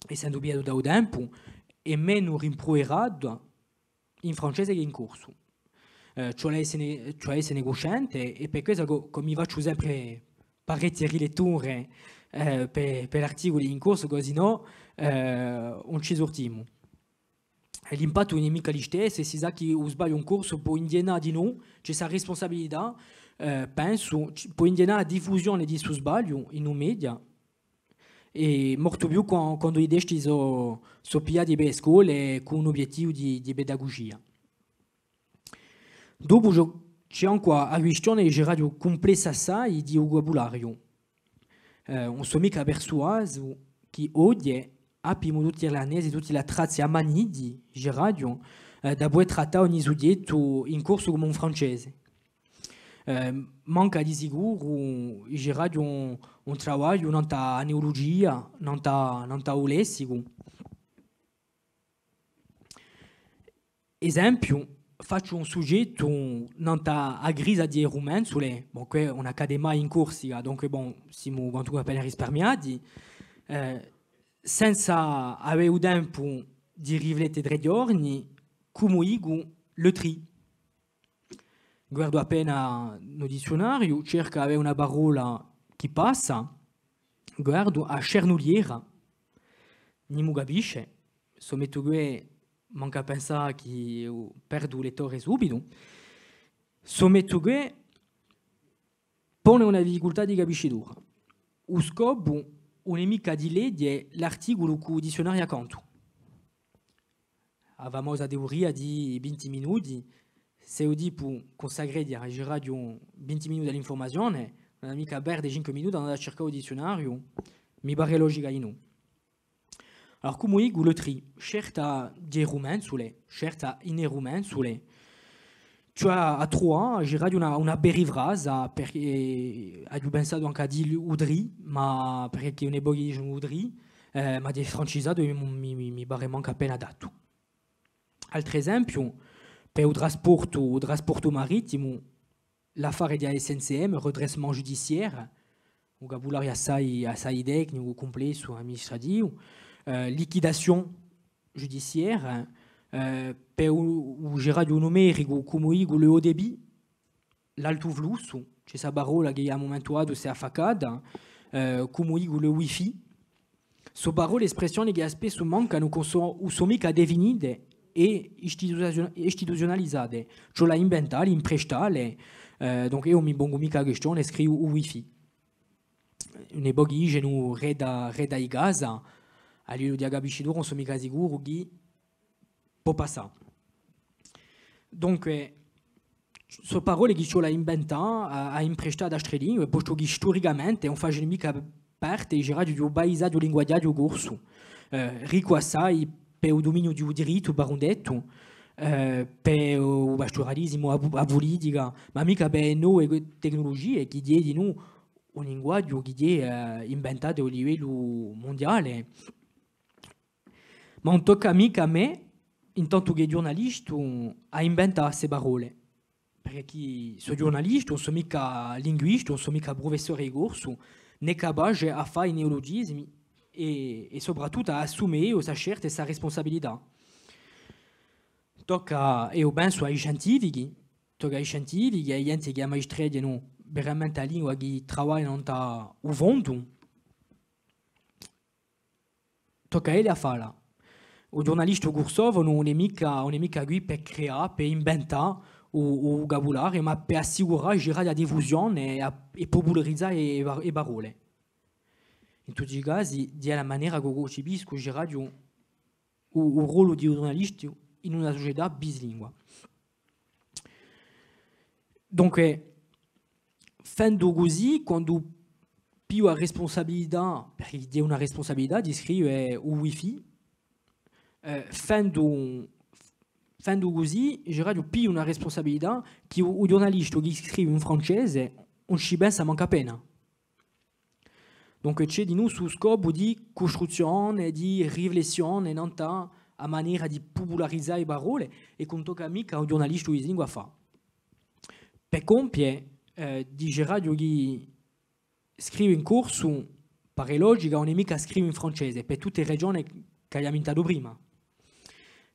essendu pigliatu da u tempu, hè menu rimpruveratu, in francese chè in corsu. Eh, ci vole à esse ne, ci vole à esse ne cusciente, è per quessa chì, chì mi facciu sempre parechje riletture, eh, per, per l'articuli in corsu, cusì nò, eh, ùn ci surtimu. È l'impattu ùn hè micca listessu, è si sà chì u sbagliu in corsu pò inghjennà dinù, ci hè sta rispunsabilità, eh, pensu, ci, pò inghjennà a diffusione di stu sbagliu in un media, è moltu più quan-, quandu i testi sò, sò pigliati per e scole cù un obiettivu di, di pedagugia. Dopu ci hè, ci hè ancu a quistione, diceraghju, cumplessa assai di vucabulariu. Eh, ùn sò micca persuasu chì oghje avimu tutti l'arnesi, tutti l'attrazzi ammaniti, diceraghju, eh, da pudè trattà ogni sughjettu in corsu cum'è in francese. Eh, manca di sicuru, diceraghju, un, un travagliu nant'à a neulugia, nant'à, nant'à u lessicu. Esempiu, facciu un sughjettu nant'à a crisa di e rumenzule, bon, què ùn accade mai in Corsica, dunque, bon, simu quantunque appena risparmiati, eh, senza avè u tempu di riflette trè ghjorni, cumu dicu le tri. Guardu appena in u dizziunariu, cercu d'avè una parolla chì passa, guardu a cernuliera, nimu capisce, s'o mettu què, mancu à pensà chì perdu u lettore subitu, s'o mettu què, pone una difficultà di capiscitura. U scopu ùn hè micca di leghje l'articulu cù u dizziunariu accantu. A famosa teoria di vinti minuti, s'e u tippu cunsacreghja, diceraghju, vinti minuti à l'infurmazione, ùn hà micca à perde cinque minuti à andà à circà u dizziunariu, mi pare logica dinù. Allora, cumu dicu le tri, certa di e rumenzule, certa in e rumenzule, ci hè à truvà, diceraghju, una, una perifrasa, perchè aghju pensatu ancu à dì u tri, ma perchè chì ùn hè pochi dicenu u tri, eh, ma di francisatu mi, mi, mi, mi pare mancu appena adattu. Altru esempiu, per u trasportu, u trasportu marittimu, l'affare di a S N C M, redressement judiciaire, un vucabulariu assai, assai tecnicu, cumplessu, amministrativu, eh, liquidation judiciaire, eh, per u, u diceraghju numericu, cumu dicu le haut débit, l'altu flussu, ci hè sta parolla chì à un mumentu datu s'hè affaccata, eh, cumu dicu le wifi, sò parolle, espressione chì spessu mancanu, chì ùn sò, ùn sò micca definite è istituzio-, istituziunalizate. Ci vole à inventà, imprestà, eh, donc eiu ùn mi pongu micca a quistione, scrivu u wifi. Ùn hè pochi dicenu rete, rete di casa, à livellu di a capiscitura ùn sò micca sicuru chì pò passà. Dunque, sò parolle chì ci vole à inventà, à, à imprestà ad altre lingue, postu chì storicamente ùn facenu micca parte, diceraghju, di u paisaghju linguaghjaghju corsu. Eh, riccu assai per u duminiu di u dirittu, per un dettu, eh, per u pasturalisimu, a pu-, a pulitica, ma micca per e nove tecnulugie chì ghjè un linguaghju chì ghjè, eh, inventatu à livellu mundiale. Ma ùn tocca micca à mè, in tantu chè ghjurnalistu, à inventà ste parolle. Perchè chì sò ghjurnalistu, ùn sò micca linguistu, ùn sò micca prufessore di corsu, nè capace à fà i neulugisimi è, è soprattuttu à assume eiu sta scelta è sta respunsabilità. Tocca, eiu pensu, à i scientifichi, tocca à i scientifichi, à e ghjente chì ammaestreghjanu veramente a lingua, chì travaglianu nant'à u fondu, tocca à elli à falla. U ghjurnalistu cursofonu ùn hè micca, ùn hè micca quì per creà, per inventà u, u vucabulariu, ma per assicurà, diceraghju, a diffusione è a, è pupularizà e, e pa-, e parolle. In tutti i casi, ghjè a manera ch'o cuncipiscu, diceraghju, u, u rollu di u ghjurnalistu in una sucetà bislingua. Dunque, fendu cusì, quandu pigliu a respunsabilità, perchè ghjè una respunsabilità di scrive u wifi, eh, fendu, fendu cusì, diceraghju, pigliu una respunsabilità chì u, u ghjurnalistu chì scrive in francese ùn ci pensa mancu appena. Dunque, ci hè dinù stu scopu di custruzzione, di riflessione, nant'à a manera di pupularizà e parolle, è chì ùn tocca micca à u ghjurnalistu bislingua à fà. Per compie, eh, diceraghju chì scrive in corsu, pare logica, ùn hè micca scrive in francese, per tutte e ragione ch'aghju ammintatu prima.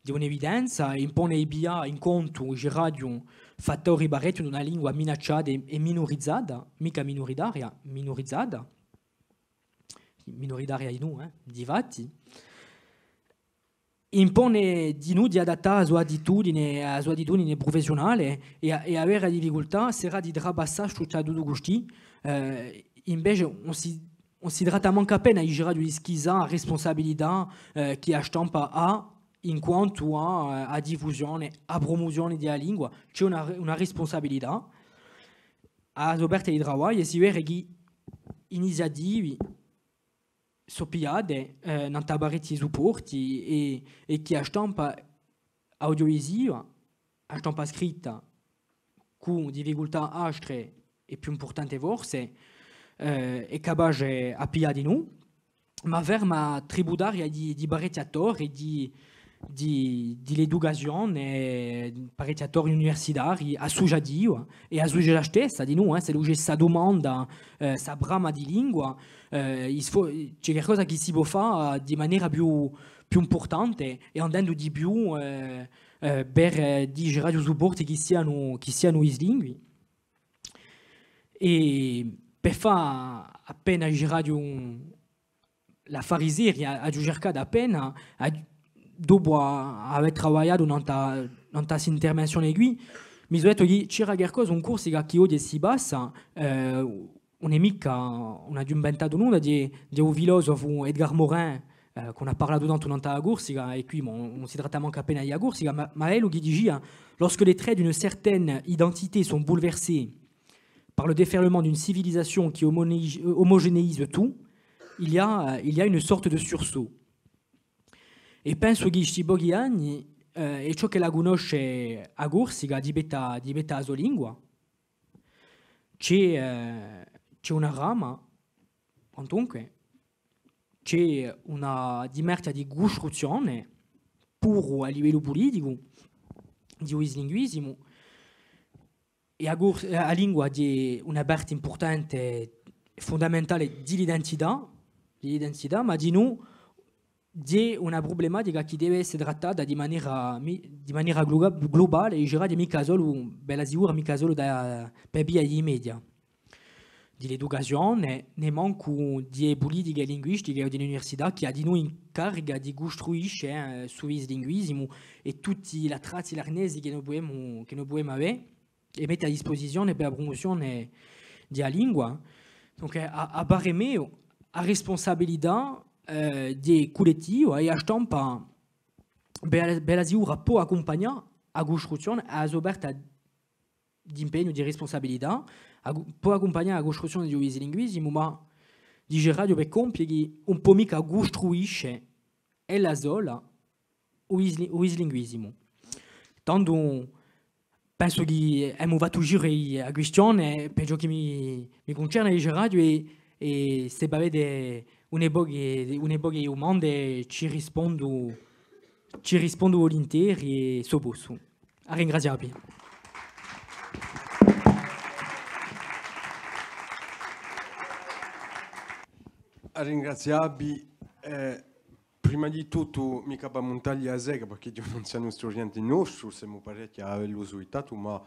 Ghjè un'evidenza, impone di piglià in contu, diceraghju, fattori parechji d'una lingua minacciata è, è minurizata, micca minuritaria, minurizata, minuritaria dinù, eh, difatti. Impone dinù di adattà a so attitudine, a so attitudine prufessiunale è, è avè a difficultà, serà, di trapassà stu statutu custì, eh, invece ùn si ùn si tratta mancu appena, diceraghju, di schisà a respunsabilità, eh, chì a stampa hà in quantu à, eh, a diffusione, a prumuzione di a lingua. Ci hè una, una respunsabilità. À a so parte di travagliu, è si vede chì iniziativi sò pigliate, eh, nant'à parechji supporti è, è chì a stampa audiovisiva, a stampa scritta, cù difficultà astre è più impurtante forse, eh, hè capace à piglià dinù, ma ferma tributaria di, di parechji attori, di, di, di l'educazione, parechji attori universitarii, assuciativi, è a sucetà stessa, dinù, eh, s'ellu ci hè sta dumanda, eh, sta brama di lingua, eh, i sfo-, ci hè qualcosa chì si pò fà di manera più, più impurtante è andendu di più, eh, eh, per, eh, diceraghju, supporti chì sianu, chì sianu bislingui. È per fà appena, diceraghju, un, l'affari seri, a-, aghju circatu appena, a-, dopu à, à avè travagliatu nant'à, nant'à st'intervenzione quì, mi sò dettu chì c'era qualcosa in Corsica chì oghje si passa, eh, ùn hè micca, ùn aghju inventatu nunda, hè, hè un filosofu, Edgar Morin, eh, chì ùn hà parlatu tantu nant'à a Corsica, è quì, bon, ùn si tratta mancu appena di a Corsica, ma, ma ellu chì dicia: lorsque les traits d'une certaine identité sont bouleversés par le déferlement d'une civilisation qui homonéi-, homogénéise tout, il y a, euh, il y a une sorte de sursaut. È pensu chì sti pochi anni, eh, hè ciò ch'ella cunnosce a Corsica di pettu à, di pettu à a so lingua, ci hè, eh, ci hè una brama, quantunque, ci hè una dimarchja di custruzzione, puru à livellu puliticu, di u bislinguisimu, è a cur-, a lingua hè una parte impurtante, fundamentale di l'identità, di l'identità, ma dinù hè una prublematica chì deve esse trattata di manera mi-, di manera glu-, glubale, è diceraghju micca solu, bella sicura, micca solu da, per via di i media, di l'educazione, nè mancu di e pulitiche linguistiche o di l'università, chì hà dinù in carica di custruisce, eh, stu bislinguisimu è tutti l'attrezzi, l'arnesi chì no pudemu, chì no pudemu avè è mette à dispusizione per a prumuzione di a lingua. Dunque, à, à parè meiu, a rispunsabilità, eh, di cullettivu è a stampa, bella, bella sicura, pò accumpagnà a custruzzione, hà a so parte d'impegnu, di rispunsabilità, a cu-, pò accumpagnà a custruzzione di u bislinguisimu, ma diceraghju per compie chì ùn pò micca custruisce ella sola u bisli-, u bislinguisimu. Tandu pensu chì emu fattu u giru di a quistione, per ciò chì mi, mi cuncerne, diceraghju, è, è s'è vo avete une poche, une poche di dumande, ci rispondu, ci rispondu vulinteri, è s'o possu. À ringrazià vi. À ringrazià vi, eh, prima di tuttu, micca pà muntalli a sega, perchè eiu ùn sò un studiente nostru, semu parechji à avellu suitatu, ma,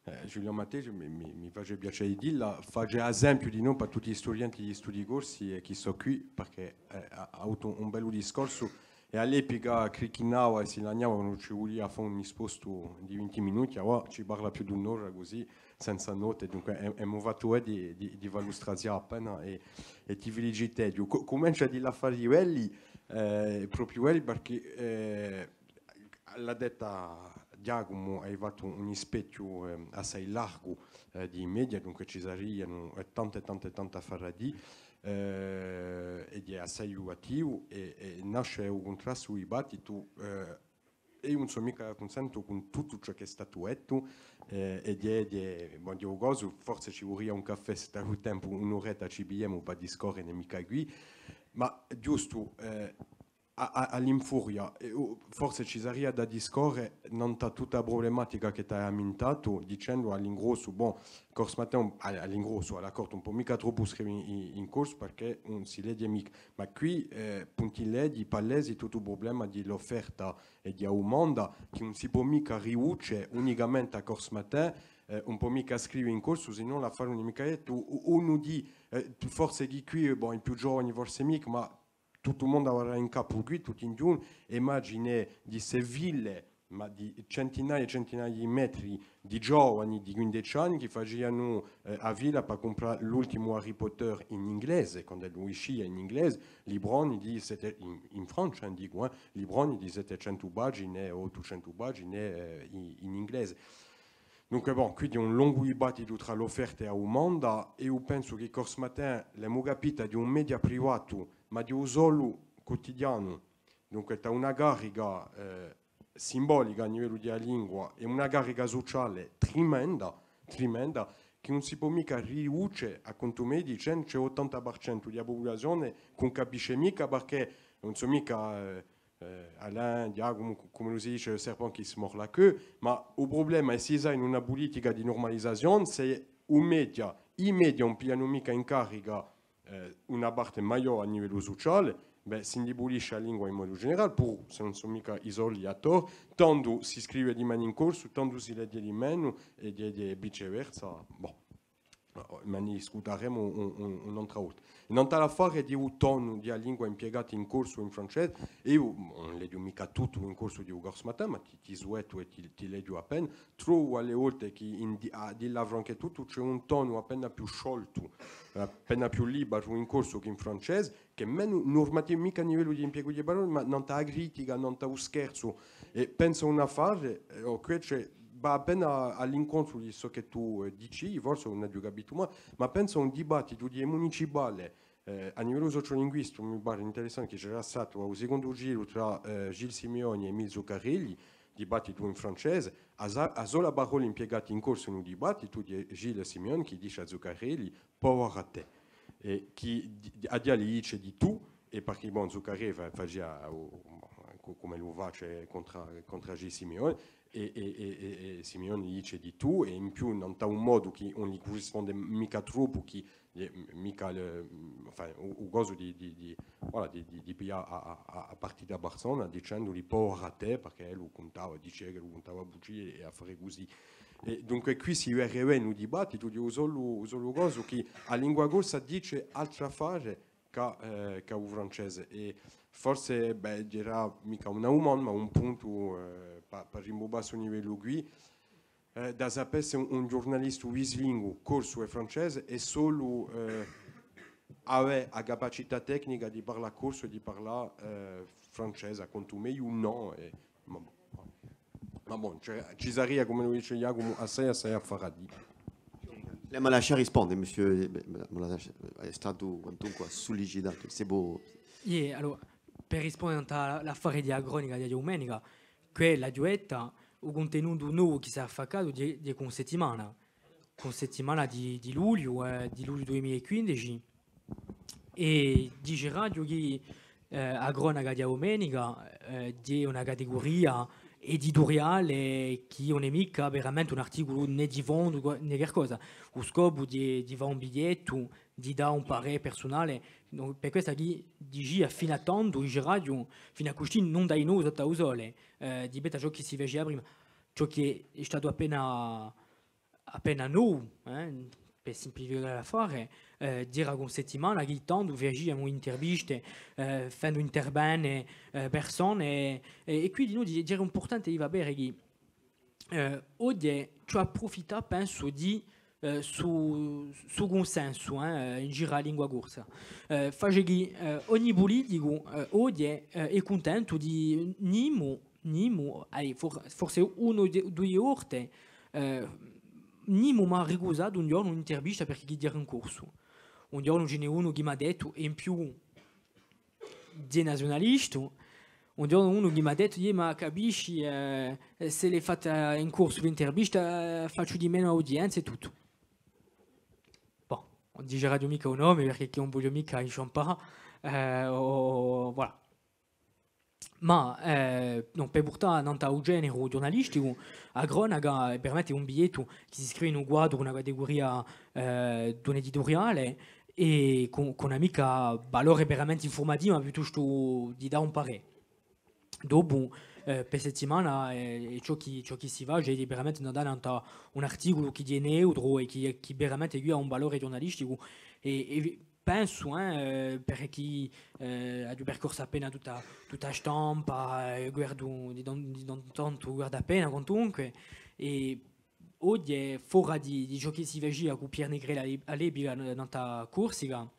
eh, Ghjulianu Mattei, mi, mi, mi face piacè di dilla, face esempiu dinò pà tutti i studienti di studii corsi, eh, chì sò quì, perchè, eh, hà, hà avutu un, un bellu discorsu, è à l'epica crichinava è si lagnava quandu ci vulia à fà un espostu di vinti minuti, avà ci parla più d'un'ora cusì, senza note, dunque, è, emu fattu, eh, di, di, di fallu strazià appena è, è ti feliciteghju. Cu-, cumenciu à dì l'affari belli, eh, propiu belli, perchè, eh, l'hà detta Ghjacumu, hai fattu un, un ispechju, eh, assai largu, eh, di i media, dunque ci sarianu, eh, tante, tante, tante affari à dì, eh, è hè assai attivu, è, è nasce u cuntrastu, u dibattitu, eh, è eiu ùn sò micca cunsentu cun tuttu ciò chì hè statu dettu, eh, è hè, hè, bon, hè u cosu, forse ci vuleria un caffè, s'è t'hai u tempu, un'uretta ci pigliemu pà discorre, ùn hè micca quì, ma ghjustu, eh, à, à, à l'infuria, è, u-, forse ci saria da discorre nant'à tutta a prublematica chì t'hai ammintatu, dicendu à l'ingrossu, bon, Corse Matin, à, à l'ingrossu, à l'accorta, ùn pò micca troppu scrive in, in, in corsu, perchè ùn si leghje micca, ma quì, eh, punti leghji, palesi tuttu u prublema di l'offerta è di a dumanda, chì ùn si pò micca riduce unicamente à Corse Matin, eh, ùn pò micca scrive in corsu, sinnò l'affare ùn hè micca dettu. U-, unu dì, eh, forse chì quì, bon, i più giovani forse micca, ma tuttu u mondu avarà in capu quì, tutti in ghjunghju, imagine di ste file, ma di centinaie è centinaie di metri di giovani di quindeci anni chì facianu, eh, a fila pà cumprà l'ultimu Harry Potter in inglese, quand'ellu iscia in inglese, libroni di sette-, in, in Francia, dicu, eh, libroni di settecentu pagine o ottucentu pagine, eh, in, in inglese. Dunque, bon, quì hè un longu dibattitu trà l'offerta è a dumanda, è eiu pensu chì Corse Matin, l'emu capita, hè un media privatu, ma di u solu cutidianu, dunque, t'hà una carica, eh, simbolica à livellu di a lingua è una carica suciale trimenda, trimenda, chì ùn si pò micca riduce, à contu meiu, dicendu ci hè ottanta per centu di a pupulazione chì ùn capisce micca, perchè ùn sò micca, eh, eh, Alain, Ghjacumu, cu-, cum'ellu si dice, le serpent qui se mord la queue, ma u prublema hè s'è s'hà una pulitica di nurmalizazione, s'è u media, i media ùn piglianu micca in carica, eh, una parte maiò à livellu suciale, bè, s'indibulisce a lingua in modu generale, puru s'elli ùn sò micca i soli attori, tandu si scrive di menu in corsu, tandu si leghje di menu, è, è, è viceversa. Bon. Ma ne discutaremu un, un, un'altra volta. È nant'à l'affare di u tonu di a lingua impiegata in corsu è in francese, eiu, bon, ùn leghju micca tuttu in corsu di u Corse Matin, ma ti, ti suetu è ti, ti leghju appena, trovu à e volte chì in di-, à dilla franca è tuttu, ci hè un tonu appena più scioltu, appena più liberu in corsu chè in francese, chì hè menu nurmativu, micca à livellu di impiegu di parolle, ma nant'à a critica, nant'à u scherzu, è pensu à un affare, eh, o, chì ci hè, và appena à, à l'incontru di ciò chì tù, eh, dici, forse ùn aghju capitu male, ma pensu à un dibattitu di e municipale, eh, à livellu sociolinguisticu mi pare interessante, chì c'era statu à u secondu giru trà, eh, Gilles Simeoni è Émile Zuccarelli, dibattitu in francese, a sa-, a sola parolla impiegata in corsu in u dibattitu hè Gilles Simeoni chì dice à Zuccarelli: «Pauvre à tè.» È chì di-, di-, à dì li dice di tù, è perchè, bon, Zuccarelli fa-, facia u, u, cu-, cum'ellu face contr'à, contr'à Gilles Simeoni, è, è, è, è, è Simeoni dice di tù, è in più, nant'à un modu chì ùn li currisponde micca troppu, chì, eh, micca le, enfin, u, u cosu di, di, di, voilà, di, di, di piglià à, à, à, à partita persona, dicenduli: «Pauvre à tè», perchè ellu cuntava, dicia ch'ellu cuntava bugie è affari cusì. È dunque quì si vede bè u dibattitu di u solu, u solu cosu chì a lingua corsa dice altr'affare chè, eh, chè u francese. È forse, bè, era micca una dumanda, ma un puntu, eh, pà, pà rimbumbà stu livellu quì, eh, da sapè s'è un, un ghjurnalistu bislingu, corsu è francese, hè solu, eh, avè a capacità tecnica di parlà corsu è di parlà, eh, francese, à contu meiu, nò, è, ma bon. Ma bon, ci, ci saria, cum'ellu dice Ghjacumu, assai, assai affari à dì. Lei mi lascia risponde, monsieur, eh, mi lascia, hè statu quantunque sullicitatu, s'è pò. Iè, allora, per risponde à l'affare di a cronica di a dumenica, quella ghjuvetta, u cuntenutu novu chì s'hè affaccatu hè, hè Corse Settimana. Corse Settimana di, di lugliu, eh, di lugliu dui mila è quindeci, è diceraghju chì, eh, a cronaca di a dumenica, eh, hè una categuria edituriale chì ùn hè micca veramente un articulu nè di fondu, nè qualcosa. U scopu hè di, di fà un bigliettu, di dà un parè persunale. Nò, per quessa chì dicia finu à tandu, diceraghju, finu à custì nunda di novu sottu à u sole, eh, di pettu à ciò chì si facia prima, ciò chì hè statu appena appena novu, eh, per simplificà l'affare, eh, era Corse Settimana chì tandu faciamu interviste, eh, fendu intervene, eh, persone, è, è, è quindi, nò, di, era impurtante di fà vede chì, eh, oghje ci apprufitta, pensu, di, eh, stu, stu cunsensu, eh, in giru à a lingua corsa. Eh, face chì, eh, ogni puliticu, eh, oghje, eh, hè cuntentu di nimu, nimu, ai, for-, forse una o duie volte, eh, nimu m'hà ricusatu un ghjornu un'intervista perchè chì era in corsu. Un ghjornu ci n'hè unu chì m'hà dettu, è in più hè naziunalistu, un ghjornu unu chì m'hà dettu: «Iè, ma capisci, eh, s'ella hè fatta in corsu l'intervista, eh, facciu di menu audienze è tuttu.» Bon, ùn diceraghju micca u nome perchè chì ùn vogliu micca inciampà, eh, o, voilà. Ma, eh, nò, per purtà nant'à u generu ghjurnalisticu, a cronaca hè veramente un bigliettu chì si scrive in un quadru, una categuria, eh, d'un edituriale, è cù, cù ùn hà micca valore veramente infurmativu, ma piuttostu di dà un parè. Dopu, eh, per Settimana, eh, ciò chì, ciò chì si face hè veramente andà nant'à un articulu chì hè neutru è chì, chì veramente hà un valore ghjurnalisticu è, è pensu, eh, eh, perchè chì, eh, aghju percorsu appena tutta, tutta a stampa, eh, guardu di tan-, di tantu in tantu, guardu appena quantunque, è oghje, fora di, di ciò chì si facia cù Pierre Negrelli à l'e-, à l'epica, n-, nant'à Corsica,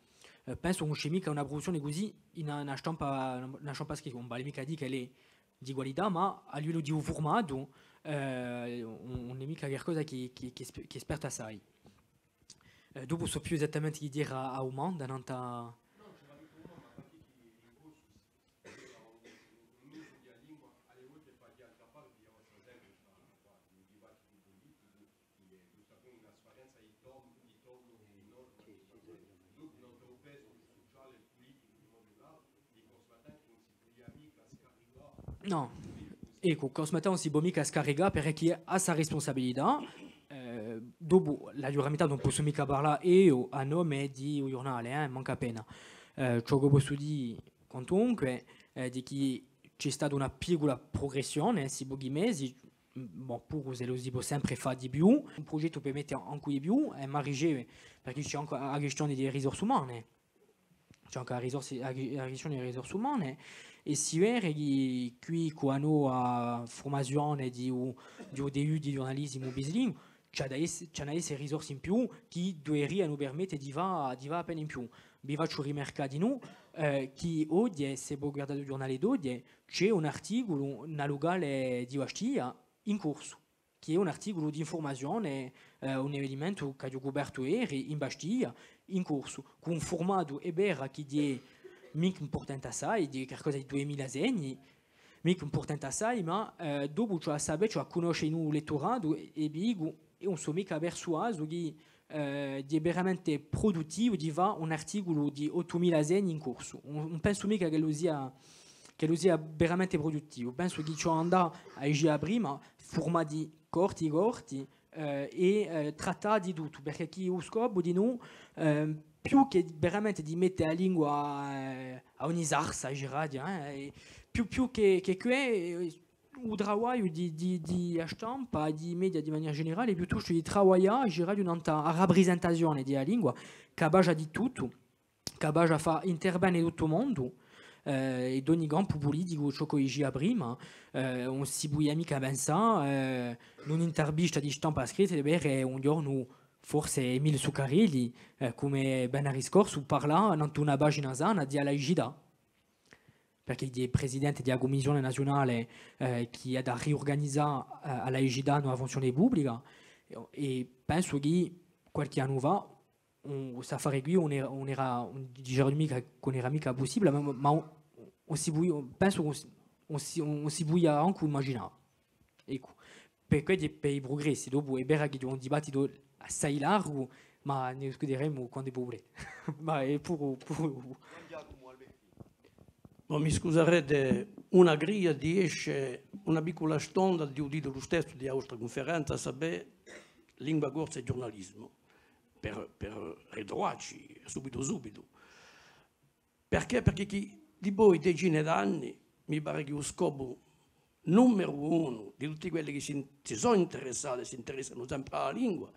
eh, pensu chì ùn ci hè micca una pruduzzione cusì in una, una stampa, una stampa scritta, ùn vale micca à dì ch'ella hè di qualità, ma à livellu di u furmatu, eh, ùn, ùn hè micca qualcosa chì, chì, chì sp-, chì sperta assai. Eh, dopu ùn sò più esattamente chì dì à a dumanda, nant'à... Nò. Eccu, Corse Matin ùn si pò micca scaricà perchè chì hà a so rispunsabilità. Eh, dopu, l'aghju ramintatu, ùn possu micca parlà eiu à nome di u ghjurnale, eh, mancu appena. Eh, ciò ch'o possu dì, quantunque, eh, hè chì ci hè stata una piccula prugressione, eh, sti pochi mesi, bon, puru s'ellu si pò sempre fà di più. Un prughjettu per mette ancu di più, eh, ma riceve, perchè ci hè ancu a quistione di e risorse umane. Ci hè ancu a risorse, a, a quistione di e risorse umane, è si vede chì quì, quandu a furmazione di u, di u D U di ghjurnalisimu bislinguu, ci hà da esse, ci hà da esse risorse in più chì duverianu permette di fà, di fà appena in più. Vi facciu rimarcà dinù, eh, chì oghje, s'è vo guardate u ghjurnale d'oghje, ci hè un articulu in u lucale di Bastia in corsu, chì hè un articulu d'infurmazione, eh, un evenimentu ch'aghju cupertu eri in Bastia, in corsu, cù un furmatu, hè vera, chì hè micca impurtante assai, hè qualcosa di dui mila segni, micca impurtante assai, ma, eh, dopu ci hè à sapè, ci hè à cunnosce in u letturatu è, è vi dicu, eiu ùn sò micca persuasu chì, eh, hè veramente pruduttivu di fà un articulu di ottu mila segni in corsu. Ùn, ùn pensu micca ch'ellu sia, ch'ellu sia veramente pruduttivu. Pensu chì ci hè à andà, à dicè prima, furmati corti, corti, eh, è, eh, trattà di tuttu, perchè chì u scopu dinù, eh, più chè veramente di mette a lingua, eh, à ogni sarsa, diceraghju, eh, è più, più chè, chè què, eh, u travagliu di, di, di a stampa, di i media di manera generale, piuttostu di travaglià, diceraghju, nant'à a raprisentazione di a lingua, capace di tuttu, capace à fà intervene tuttu u mondu, eh, è d'ogni campu puliticu, ciò ch'o dicia prima, eh, ùn si pudia micca pensà, eh, in un'intervista di stampa scritta, di vede un ghjornu forse Emile Zuccarelli, eh, cum'è vennari scorsu, parlà nant'à una pagina sana di a laicità, perchè hè presidente di a Cummissione Naziunale, eh, chì hà da riurganizà, eh, a laicità in a funzione publica, è, è pensu chì qualchì annu fà, un, st'affare quì ùn era, ùn era, ùn diceraghju micca chì ùn era micca pussibule, ma, ma ùn, ùn si pudia, pensu chì ùn si, ùn si, ùn si pudia ancu imaginà. Eccu. Per quelli, per i prugressi, dopu hè vera chì hè un dibattitu assai largu, ma ne discuteremu quandu vo vulete. Ma hè puru, puru. Ma mi scusarete una cria di esce una piccula stonda di u titulu stessu di a vostra cunferenza, à sapè, lingua corsa è ghjurnalisimu, per, per ritruvacci subitu subitu. Perchè? Perchè chì dipoi decine d'anni mi pare chì u scopu numeru unu di tutti quelli chì si, si sò interessati è s'interessanu sempre à a lingua,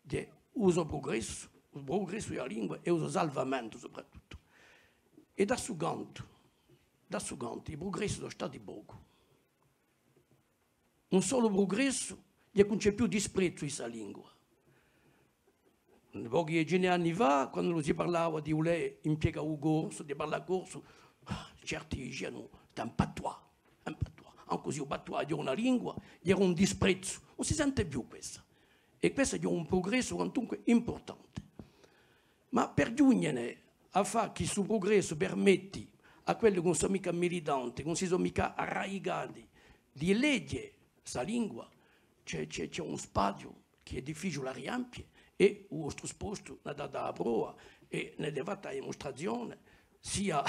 hè u so prugressu, u prugressu di a lingua è u so salvamentu soprattuttu. È da stu cantu, da stu cantu, i prugressi sò stati pocu. Un solu prugressu, ùn ci hè più disprezzu di sta lingua. Pochi decine d'anni fà, quandu si parlava di vulè impiegà u corsu, di parlà corsu, certi dicianu, c'est un patois, un patois. Ancu s'è u patois hè una lingua, era un disprezzu. Ùn si sente più quessa. È quessu hè un prugressu quantunque impurtante. Ma per ghjunghjene à fà chì stu prugressu permetti à quelli chì ùn sò micca militanti, chì ùn si sò micca arradicati, di leghje sta lingua, ci hè, ci hè, ci hè un spaziu chì hè difficiule à riempie, è u vostru spostu n'hà datu a prova è n'avete fattu a dimustrazione, sia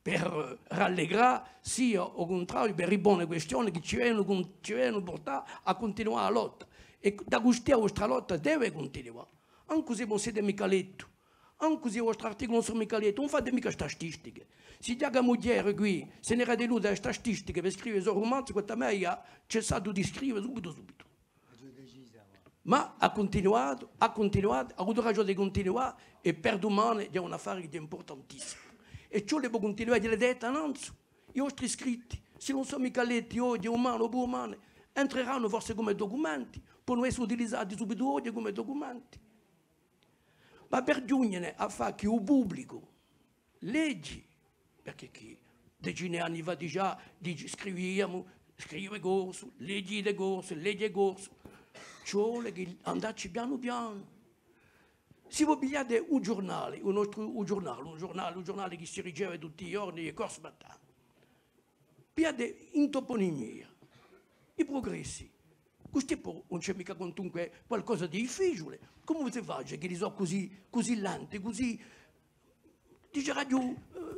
per rallegrà, sia, à u cuntrariu, per ripone quistione chì ci venenu cun-, ci venenu purtà à cuntinuà a lotta. È da custì a vostra lotta deve cuntinuà. Ancu s'è vo ùn site micca lettu, ancu s'è i vostri articuli ùn sò micca letti, ùn fate micca statistiche. S'è Ghjacumu Thiers quì si n'era tenutu à e statistiche per scrive i so rumanzi, quant'à mè hà cessatu di scrive subitu, subitu. Ma hà cuntinuatu, hà cuntinuatu, hà avutu ragiò di cuntinuà, è per dumane hè un affare chì hè impurtantissimu. È ciò chì pò cuntinuà, hè dettu nanzu, i vostri scritti, s'elli ùn sò micca letti oghje, dumane o pusdumane, entreranu forse cum'è ducumenti, ponu esse utilizati subitu oghje cum'è ducumenti. Ma per ghjunghjene à fà chì u publicu leghji, perchè chì decine d'anni fà digià dici, scriviamu, scrive corsu, leghjite corsu, leghje corsu, ci vole chì andacci pianu pianu. S'è vo pigliate u ghjurnale, u nostru, u ghjurnale, u ghjurnale, u ghjurnale chì si riceve tutti i ghjorni, hè Corse Matin. Pigliate in toponimia, i prugressi, Custì po ùn ci hè micca quantunque qualcosa di difficiule. Cumu si face ch'elli sò cusì, cusì lenti, cusì, diceraghju,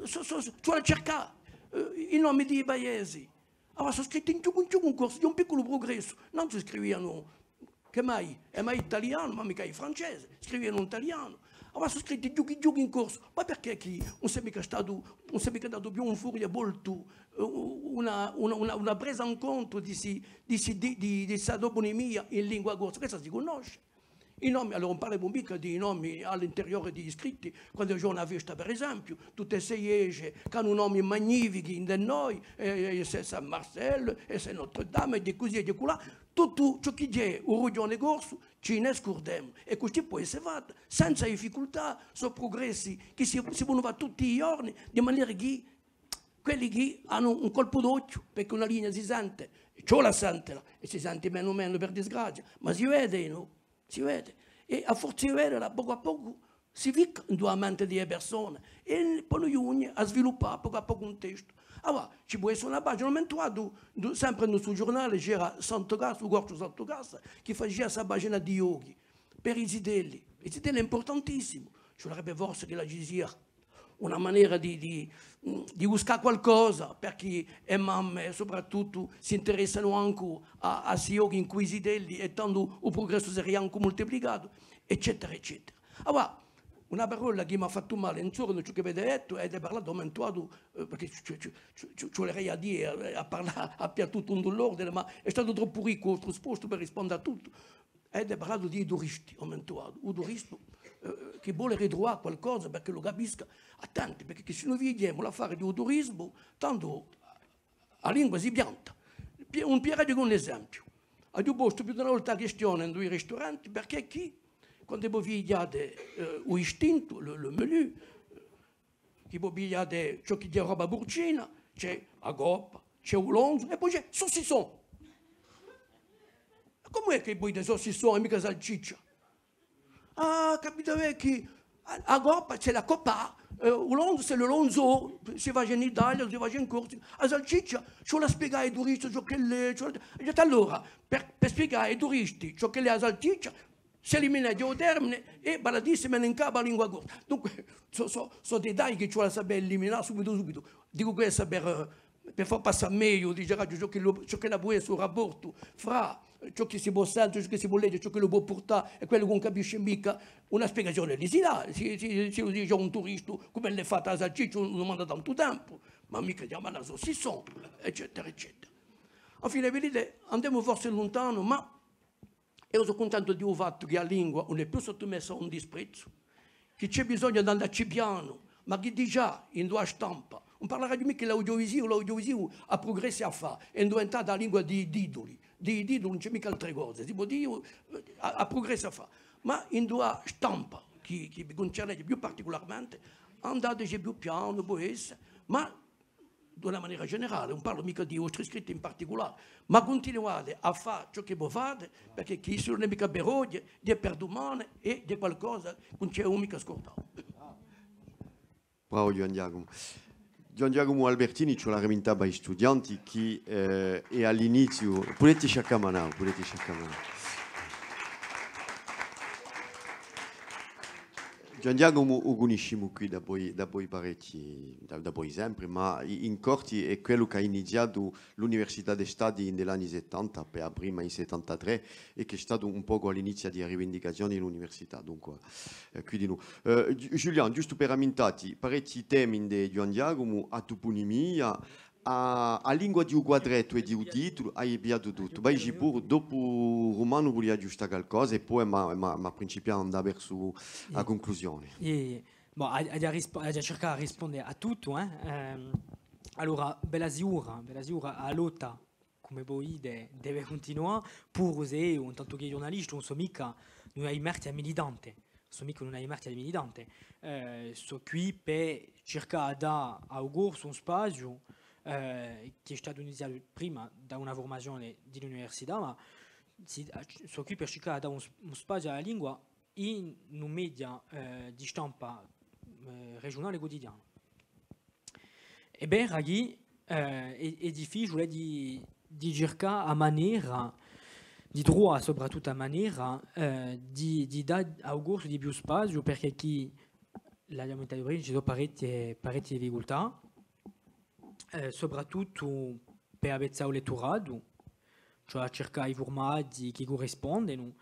eh, sò, sò, sò, ci vole à circà, eh, i nomi di i paesi. Avà sò scritti in chjucu in chjucu in corsu, hè un picculu prugressu. Nanzu scrivianu, chì mai, hè mai in talianu, ma micca in francese, scrivianu in talianu. Avà sò scritti in chjucu in chjucu in corsu. Ma perchè chì ùn s'hè micca statu, ùn s'hè micca datu più un furia voltu, eh, una, una, una, una presa in contu di si, di si, di, di, di sta toponimia in lingua corsa? Questa si cunnosce. I nomi, allora, ùn parlemu micca di i nomi à l'interiore di i scritti, quandu ci hè una festa, per esempiu, tutte ste chjese ch'anu nomi magnifichi ind'è noi, eh, eh, Saint-Marcel, è Saint-Notre-Dame, è di cusì è di culà, tuttu ciò chì hè u rughjone corsu, ci ne scurdemu, è custì pò esse fatta, senza difficultà, sò prugressi chì si, si ponu fà tutti i ghjorni, di manera chì quelli chì anu un colpu d'ochju, perchè una lingua si sente, ci vole à sentela, è si sente menu menu per disgrazia, ma si vede, nò? Si vede. È à forza di vedela, pocu à pocu, si ficca in a mente di e persone è ponu ghjunghje à sviluppà pocu à pocu un testu. Allora, ci pò esse una pagina, m'arricordu, sempre in stu ghjurnale c'era Santu Cassa, u corsu Santu Cassa, chì facia sta pagina di ghjochi per i zitelli. I zitelli hè impurtantissimu, ci vulerebbe forse ch'ella ci sia una manera di, di, di buscà qualcosa, perchè e mamme, soprattuttu, s'interessanu ancu à, à sti ghjochi incù i zitelli, è tandu u prugressu seria ancu multiplicatu, eccetera, eccetera. Allora, una parolla chì m'hà fattu male, intornu à ciò chì avete dettu, avete parlatu, ammintuvatu, eh, perchè ci, ci, ci, ci, ci vuleria à dì, à, à parlà, à piglià tuttu in un ordine, ma hè statu troppu riccu u vostru spostu per risponde à tuttu. Avete parlatu di i turisti, ammintuvatu. U turistu, eh, chì vole ritruvà qualcosa perch'ellu capisca, attenti, perchè chì s'è no vidimu l'affare di u turisimu, tandu a lingua si pianta. Pi-, ùn piglieraghju chè un esempiu. Aghju postu più d'una volta a quistione in i risturanti, perchè chì, quandu vo pigliate, eh, u distintu, le, le menu, chì vo pigliate ciò chì hè robba purcina, ci hè a coppa, ci hè u lonzu è po ci hè saucisson. Ma cumu hè chì vo dite saucisson è micca salciccia? Ah, capite bè chì a, a coppa, c'est la coppa, eh, u lonzu, c'est le lonzo, si face in Italia, si face in Corsica, a salciccia, ci vole à spiegà à i turisti ciò ch'ella hè, ci vole, è allora, per, per spiegà à i turisti ciò ch'ella hè a salciccia, s'elimina u termine è vale à dì si mena in capu à a lingua corsa. Dunque, sò, sò, sò detagli chì ci vole à sapè eliminà subitu, subitu. Dicu quessa per, eh, per fà passà megliu, diceraghju, ciò chì lu, ciò ch'ellu pò esse u raportu fra ciò chì si pò sente, ciò chì si pò leghje, ciò ch'ellu pò purtà è quellu chì ùn capisce micca, una spiegazione li si dà, si, si, si lu dice à un turistu, cum'ella hè fatta a salciccia, ùn dumanda tantu tempu, ma micca chjamà a saucisson, eccetera, eccetera. Infine, vidite, andemu forse luntanu, ma eiu sò cuntentu di u fattu chì a lingua ùn hè più sottumessa à un disprezzu, chì ci hè bisognu d'andacci pianu, ma chì digià in a stampa, ùn parleraghju micca di l'audiovisivu, l'audiovisivu hà prugressi à fà, hè diventata a lingua di i tituli, di i tituli, ùn ci hè micca altre cose, si pò dì, eh, hà, hà prugressi à fà, ma in a stampa, chì, chì mi cuncerna più particularmente, andateci più pianu, pò esse, ma d'una manera generale, ùn parlu micca di i vostri scritti in particulare, ma cuntinuate à fà ciò chì vo fate, perchè chì ùn hè micca per oghje, hè per dumane è hè qualcosa chì ùn ci hè micca scurdatu. Bravu Ghjuvan Ghjacumu. Ghjuvan Ghjacumu Albertini, ci vole à ramintà à i studianti chì, eh, hè à l'iniziu, pudete sciaccamanà, pudete sciaccamanà. Ghjuvan Ghjacumu u cunniscimu quì dapoi, dapoi parechji, da, dapoi sempri, ma i-, in Corti hè quellu chì hà iniziatu l'Università d'Estate in l'anni settanta, per a prima in settantatrè, è chì hè statu un pocu à l'iniziu di a rivindicazione di l'università, dunque, eh, quì dinù. Eh, Giu-, Ghjulianu, ghjustu per ammintà ti, parechji temi ind'è Ghjuvan Ghjacumu, a tupunimia, a, a lingua di u quadrettu è di u titulu, ai pigliatu tuttu. Vai, Gipur, dopu Rumanu vulia aghjustà calcosa è po m'hà, m'hà, m'hà principiatu à andà versu a cunclusione. Iè, iè. Bon, aghju, aghju à risp-, aghju à circà à risponde à tuttu, eh. Ehm, allora, bella sicura, bella sicura, a lotta, cum'è vo dite, deve cuntinuà, puru s'è eiu, in tantu chè ghjurnalistu, ùn sò micca in una dimarchja militante. Sò micca in una dimarchja militante, eh, sò quì per circà di dà à u corsu un spaziu, eh, chì hè statu iniziatu prima da una furmazione di l'università, ma si, sò quì per circà di dà un, un spaziu à a lingua in un media, eh, di stampa, eh, regiunale è cutidianu. Hè vera chì, eh, hè, hè difficiule di, di circà a manera di truvà soprattuttu a manera, eh, di, di dà à u corsu di più spaziu, perchè chì, l'aghju ammentatu prima, ci sò parechje, parechje difficultà, eh, soprattuttu per avvezzà u letturatu, cioè à circà i furmati chì currispondenu.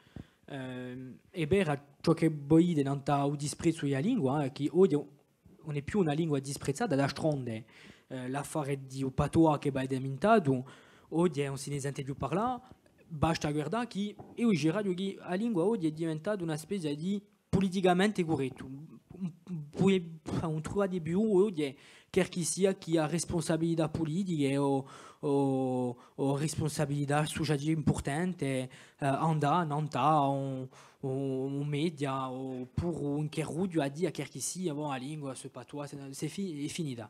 Ehm, hè vera, ciò chì vo dite nant'à u disprezzu di a lingua, eh, chì oghje ùn hè più una lingua disprezzata, d'altronde, eh, l'affare di u patois chì avete ammentatu, oghje ùn si ne sente più parlà, basta à guardà chì, eiu diceraghju chì a lingua oghje hè diventata una spezia di puliticamente currettu. Ùn, ùn, ùn truvate più oghje qualchissia chì hà respunsabilità pulitiche o, o, o respunsabilità assuciative impurtante, eh, andà nant'à un, un, un media, oppuru in carrughju à dì à qualchissia, bon, a lingua, ce patois, c'est, c'est fi-, hè finita.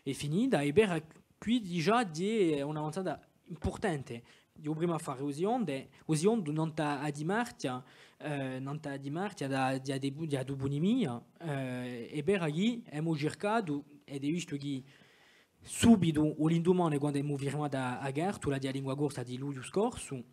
Hè finita, è per quì digià hè un'avanzata impurtante. Eiu prima à fà u sicondu, u sicondu nant'à a dimarchja, eh, nant'à a dimarchja di a, di a, di a tupunimia, eh, hè vera chì emu circatu, è hè vistu chì subitu u lindumane, quandu emu firmatu a, a cartula di a lingua corsa di lugliu scorsu,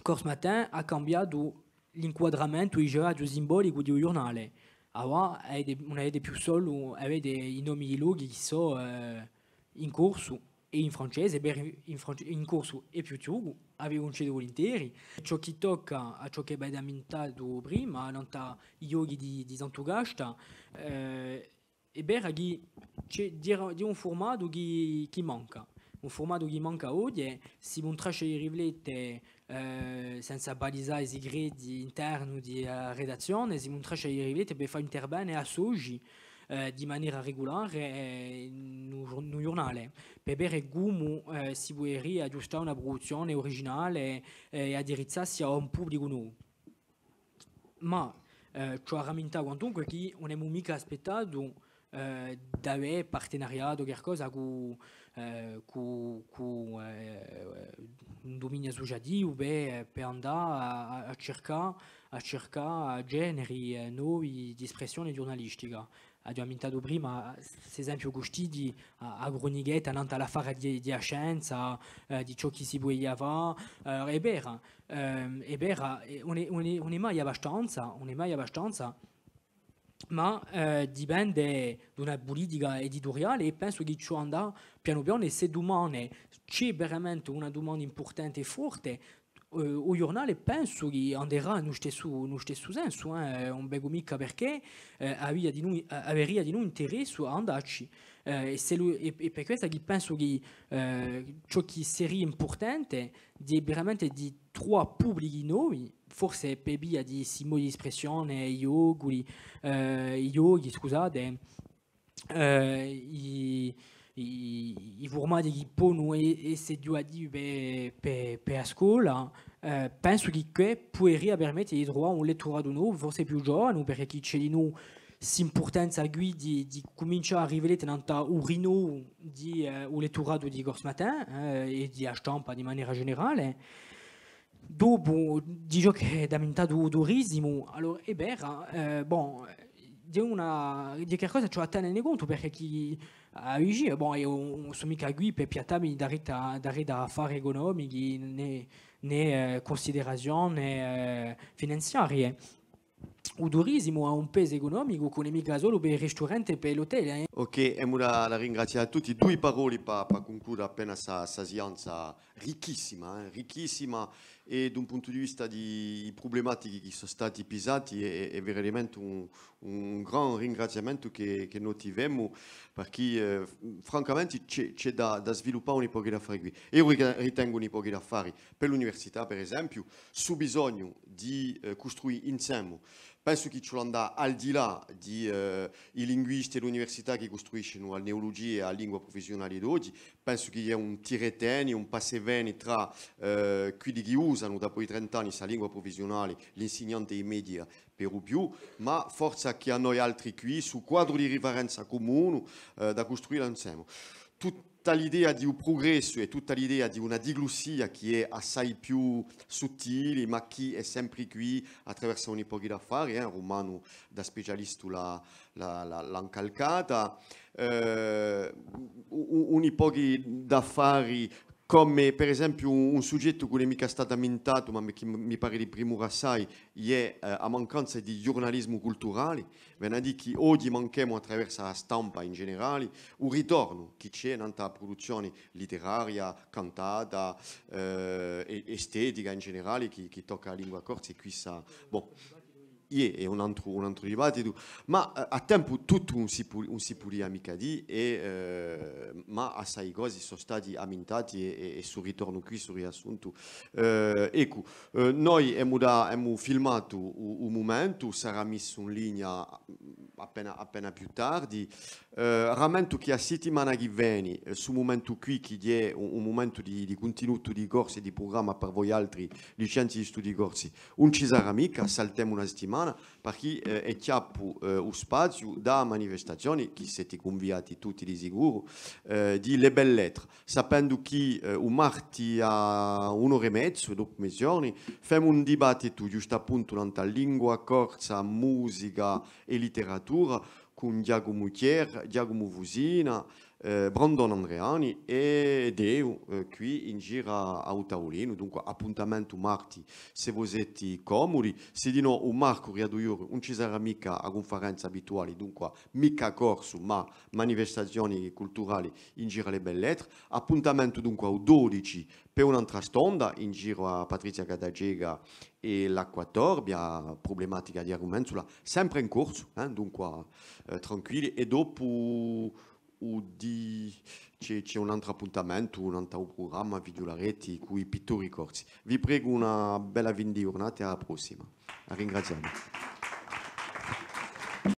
Corse Matin hà cambiatu l'inquadramentu, diceraghju, simbolicu di u ghjurnale. Avà avete, ùn avete più solu, avete i nomi di i lochi chì sò, eh, in corsu è in francese, per in, in france-, in corsu hè più chjucu, a vi cuncedu vulinteri. Ciò chì tocca à ciò chì avete ammentatu prima, nant'à i ghjochi di, di Santu Casta, eh, hè vera chì ci hè, hè un furmatu chì, chì manca. Un furmatu chì manca oghje, simu in traccia di riflette, eh, senza palisà i sicreti interni di a redazzione, simu in traccia di riflette per fà intervene associ, eh, di manera regulare, eh, in u ghjur-, in u ghjurnale, per vede cumu, eh, si puderia aghjustà una pruduzzione uriginale, eh, è addirizzassi à un publicu novu. Ma, eh, ci hè à ramintà quantunque chì ùn emu micca aspettatu, eh, d'avè partenariatu qualcosa cù, eh, cù, cù, eh, un duminiu assuciativu per, per andà à, à, à circà, à circà generi, eh, novi d'espressione ghjurnalistica. Aghju ammentatu prima, st'esempiu custì di a, a crunichetta nant'à l'affare di, di a scienza, eh, di ciò chì si pudia fà, eh, hè vera, ehm, hè vera, eh, ùn hè, ùn hè, ùn hè mai abbastanza, ùn hè mai abbastanza, ma, eh, dipende d'una pulitica edituriale è pensu chì ci vole à andà pianu pianu è s'è dumane ci hè veramente una dumanda impurtante è forte, eh, u ghjurnale pensu chì anderà in u stessu, in u stessu sensu, eh, ùn vecu micca perchè, eh, avia dinù, eh, averia dinù interessu à andacci. Eh, è s'ellu, è, è per quessa chì pensu chì, eh, ciò chì seria impurtante hè veramente di truvà publichi novi, forse per via di sti modi d'espressione, i ghjoculi, eh, i ghjochi, scusate, eh, i, i, i furmati chì ponu e-, esse ghjuvativi per, per, per a scola, eh, pensu chì què puderia permette di truvà un letturatu novu, forse più ghjovanu, perchè chì ci hè dinù st'impurtanza quì di, di cumincià à riflette nant'à u rinnovu di, eh, u letturatu di Corse Matin, eh, è di a stampa di manera generale. Dopu, di ciò chì hè ammintatu u turisimu, allora, hè vera, eh, bon, hè una, hè qualcosa chì ci hè à tene in contu, perchè chì, eh, oghje, bon, eiu ùn sò micca quì per piattà mi daretu à, daretu à affari ecunomichi, nè, nè, eh, cunsiderazione, eh, finanziarie. U turisimu hà un pesu ecunomicu chì ùn hè micca solu per i risturanti è per l'hotel, eh. Ok, emu da, da ringrazià à tutti. Dui paroli pà, pà cunclude appena sta, sta sianza ricchissima, eh, ricchissima, è d'un puntu di vista di i prublematichi chì sò stati pisati, hè, hè, hè veramente un, un gran ringraziamentu chì, chì no ti femu, perchè, eh, f-, francamente ci hè, ci hè da, da sviluppà un pocu d'affari quì. Eiu ri-, ritengu un pocu d'affari per l'università, per esempiu, stu bisognu di, eh, custruì insemu. Pensu chì ci vole à andà al di là di, eh, i linguisti è l'università chì custruiscenu a neulugia è a lingua prufessiunali d'oghji. Pensu chì hè un tira è teni, un passa è veni trà, eh, quelli chì usanu dapoi trent'anni sta lingua prufessiunali, l'insignanti è i media per u più, ma forse chì à noi altri quì, stu quadru di riferenza cumunu, eh, da custruì insemu. Tut-, tutta l'idea di u prugressu è tutta l'idea di una diglussia chì hè assai più suttili, ma chì hè sempri quì à traversu un pocu d'affari, eh, Rumanu da specialistu l'hà, l'hà, l'hà, l'hà incalcata. Eh, u-, u-, un pocu d'affari Cum'è, per esempiu, un, un sughjettu chì ùn hè micca statu ammintatu, ma mi, chì mi pari di primura assai, hè, eh, a mancanza di ghjurnalismu culturali, vene à dì chì oghji manchemu attraversu à a stampa in generali, u ritornu chì ci hè nant'à a pruduzzioni litteraria, cantata, eh, è, estetica in generali, chì, chì tocca à a lingua corsa è quissa, bon, iè, hè un antru, un antru dibattitu, ma, eh, à tempu tuttu ùn si pu-, ùn si pudia micca dì, è, eh, ma assai cosi sò stati ammintati è, è, è stu ritornu quì, stu riassuntu. Eh, eccu, eh, noi emu da, emu filmatu u, u mumentu, sarà missu in linea, mm, appena, appena più tardi. Eh, rammentu chì a sittimana chì veni, eh, stu mumentu quì, chì hè un, un mumentu di, di cuntinutu di corsi è di prugramma per voialtri, licenzi di studii corsi, ùn ci sarà micca, saltemu una sittimana, perchè, eh, hè chjappu, eh, u spaziu da a manifestazioni, chì seti cunviati tutti di sicuru, eh, di Les Belles Lettres, sapendu chì, eh, u marti à un'ora è mezu, dopu meziorni, femu un dibattitu ghjustappuntu nant'à lingua corsa, musica è litteratura, cun Ghjacumu Thiers, Ghjacumu Fusina, eh, Brandon Andreani è, ed eiu, eh, quì in giru à, à u tavulinu. Dunque, appuntamentu marti, s'è vo seti comudi, sì di nò, u marcuri à dui ori ùn ci sarà micca a cunferenza abituali, dunque, micca corsu, ma manifestazioni culturali in giru à Les Belles Lettres. Appuntamentu, dunque, à u dodici per un'antra stonda in giru à Patrizia Gattaceca è l'Acqua Torbia, prublematica di a rumenzula, sempre in corsu, eh, dunque, eh, tranquilli. È dopu u di-, ci hè, ci hè un antru appuntamentu, un antru prugramma, vidiulareti, cù i pittori corsi. Vi pregu una bella fin di ghjurnata è à a prossima. À ringrazià vi.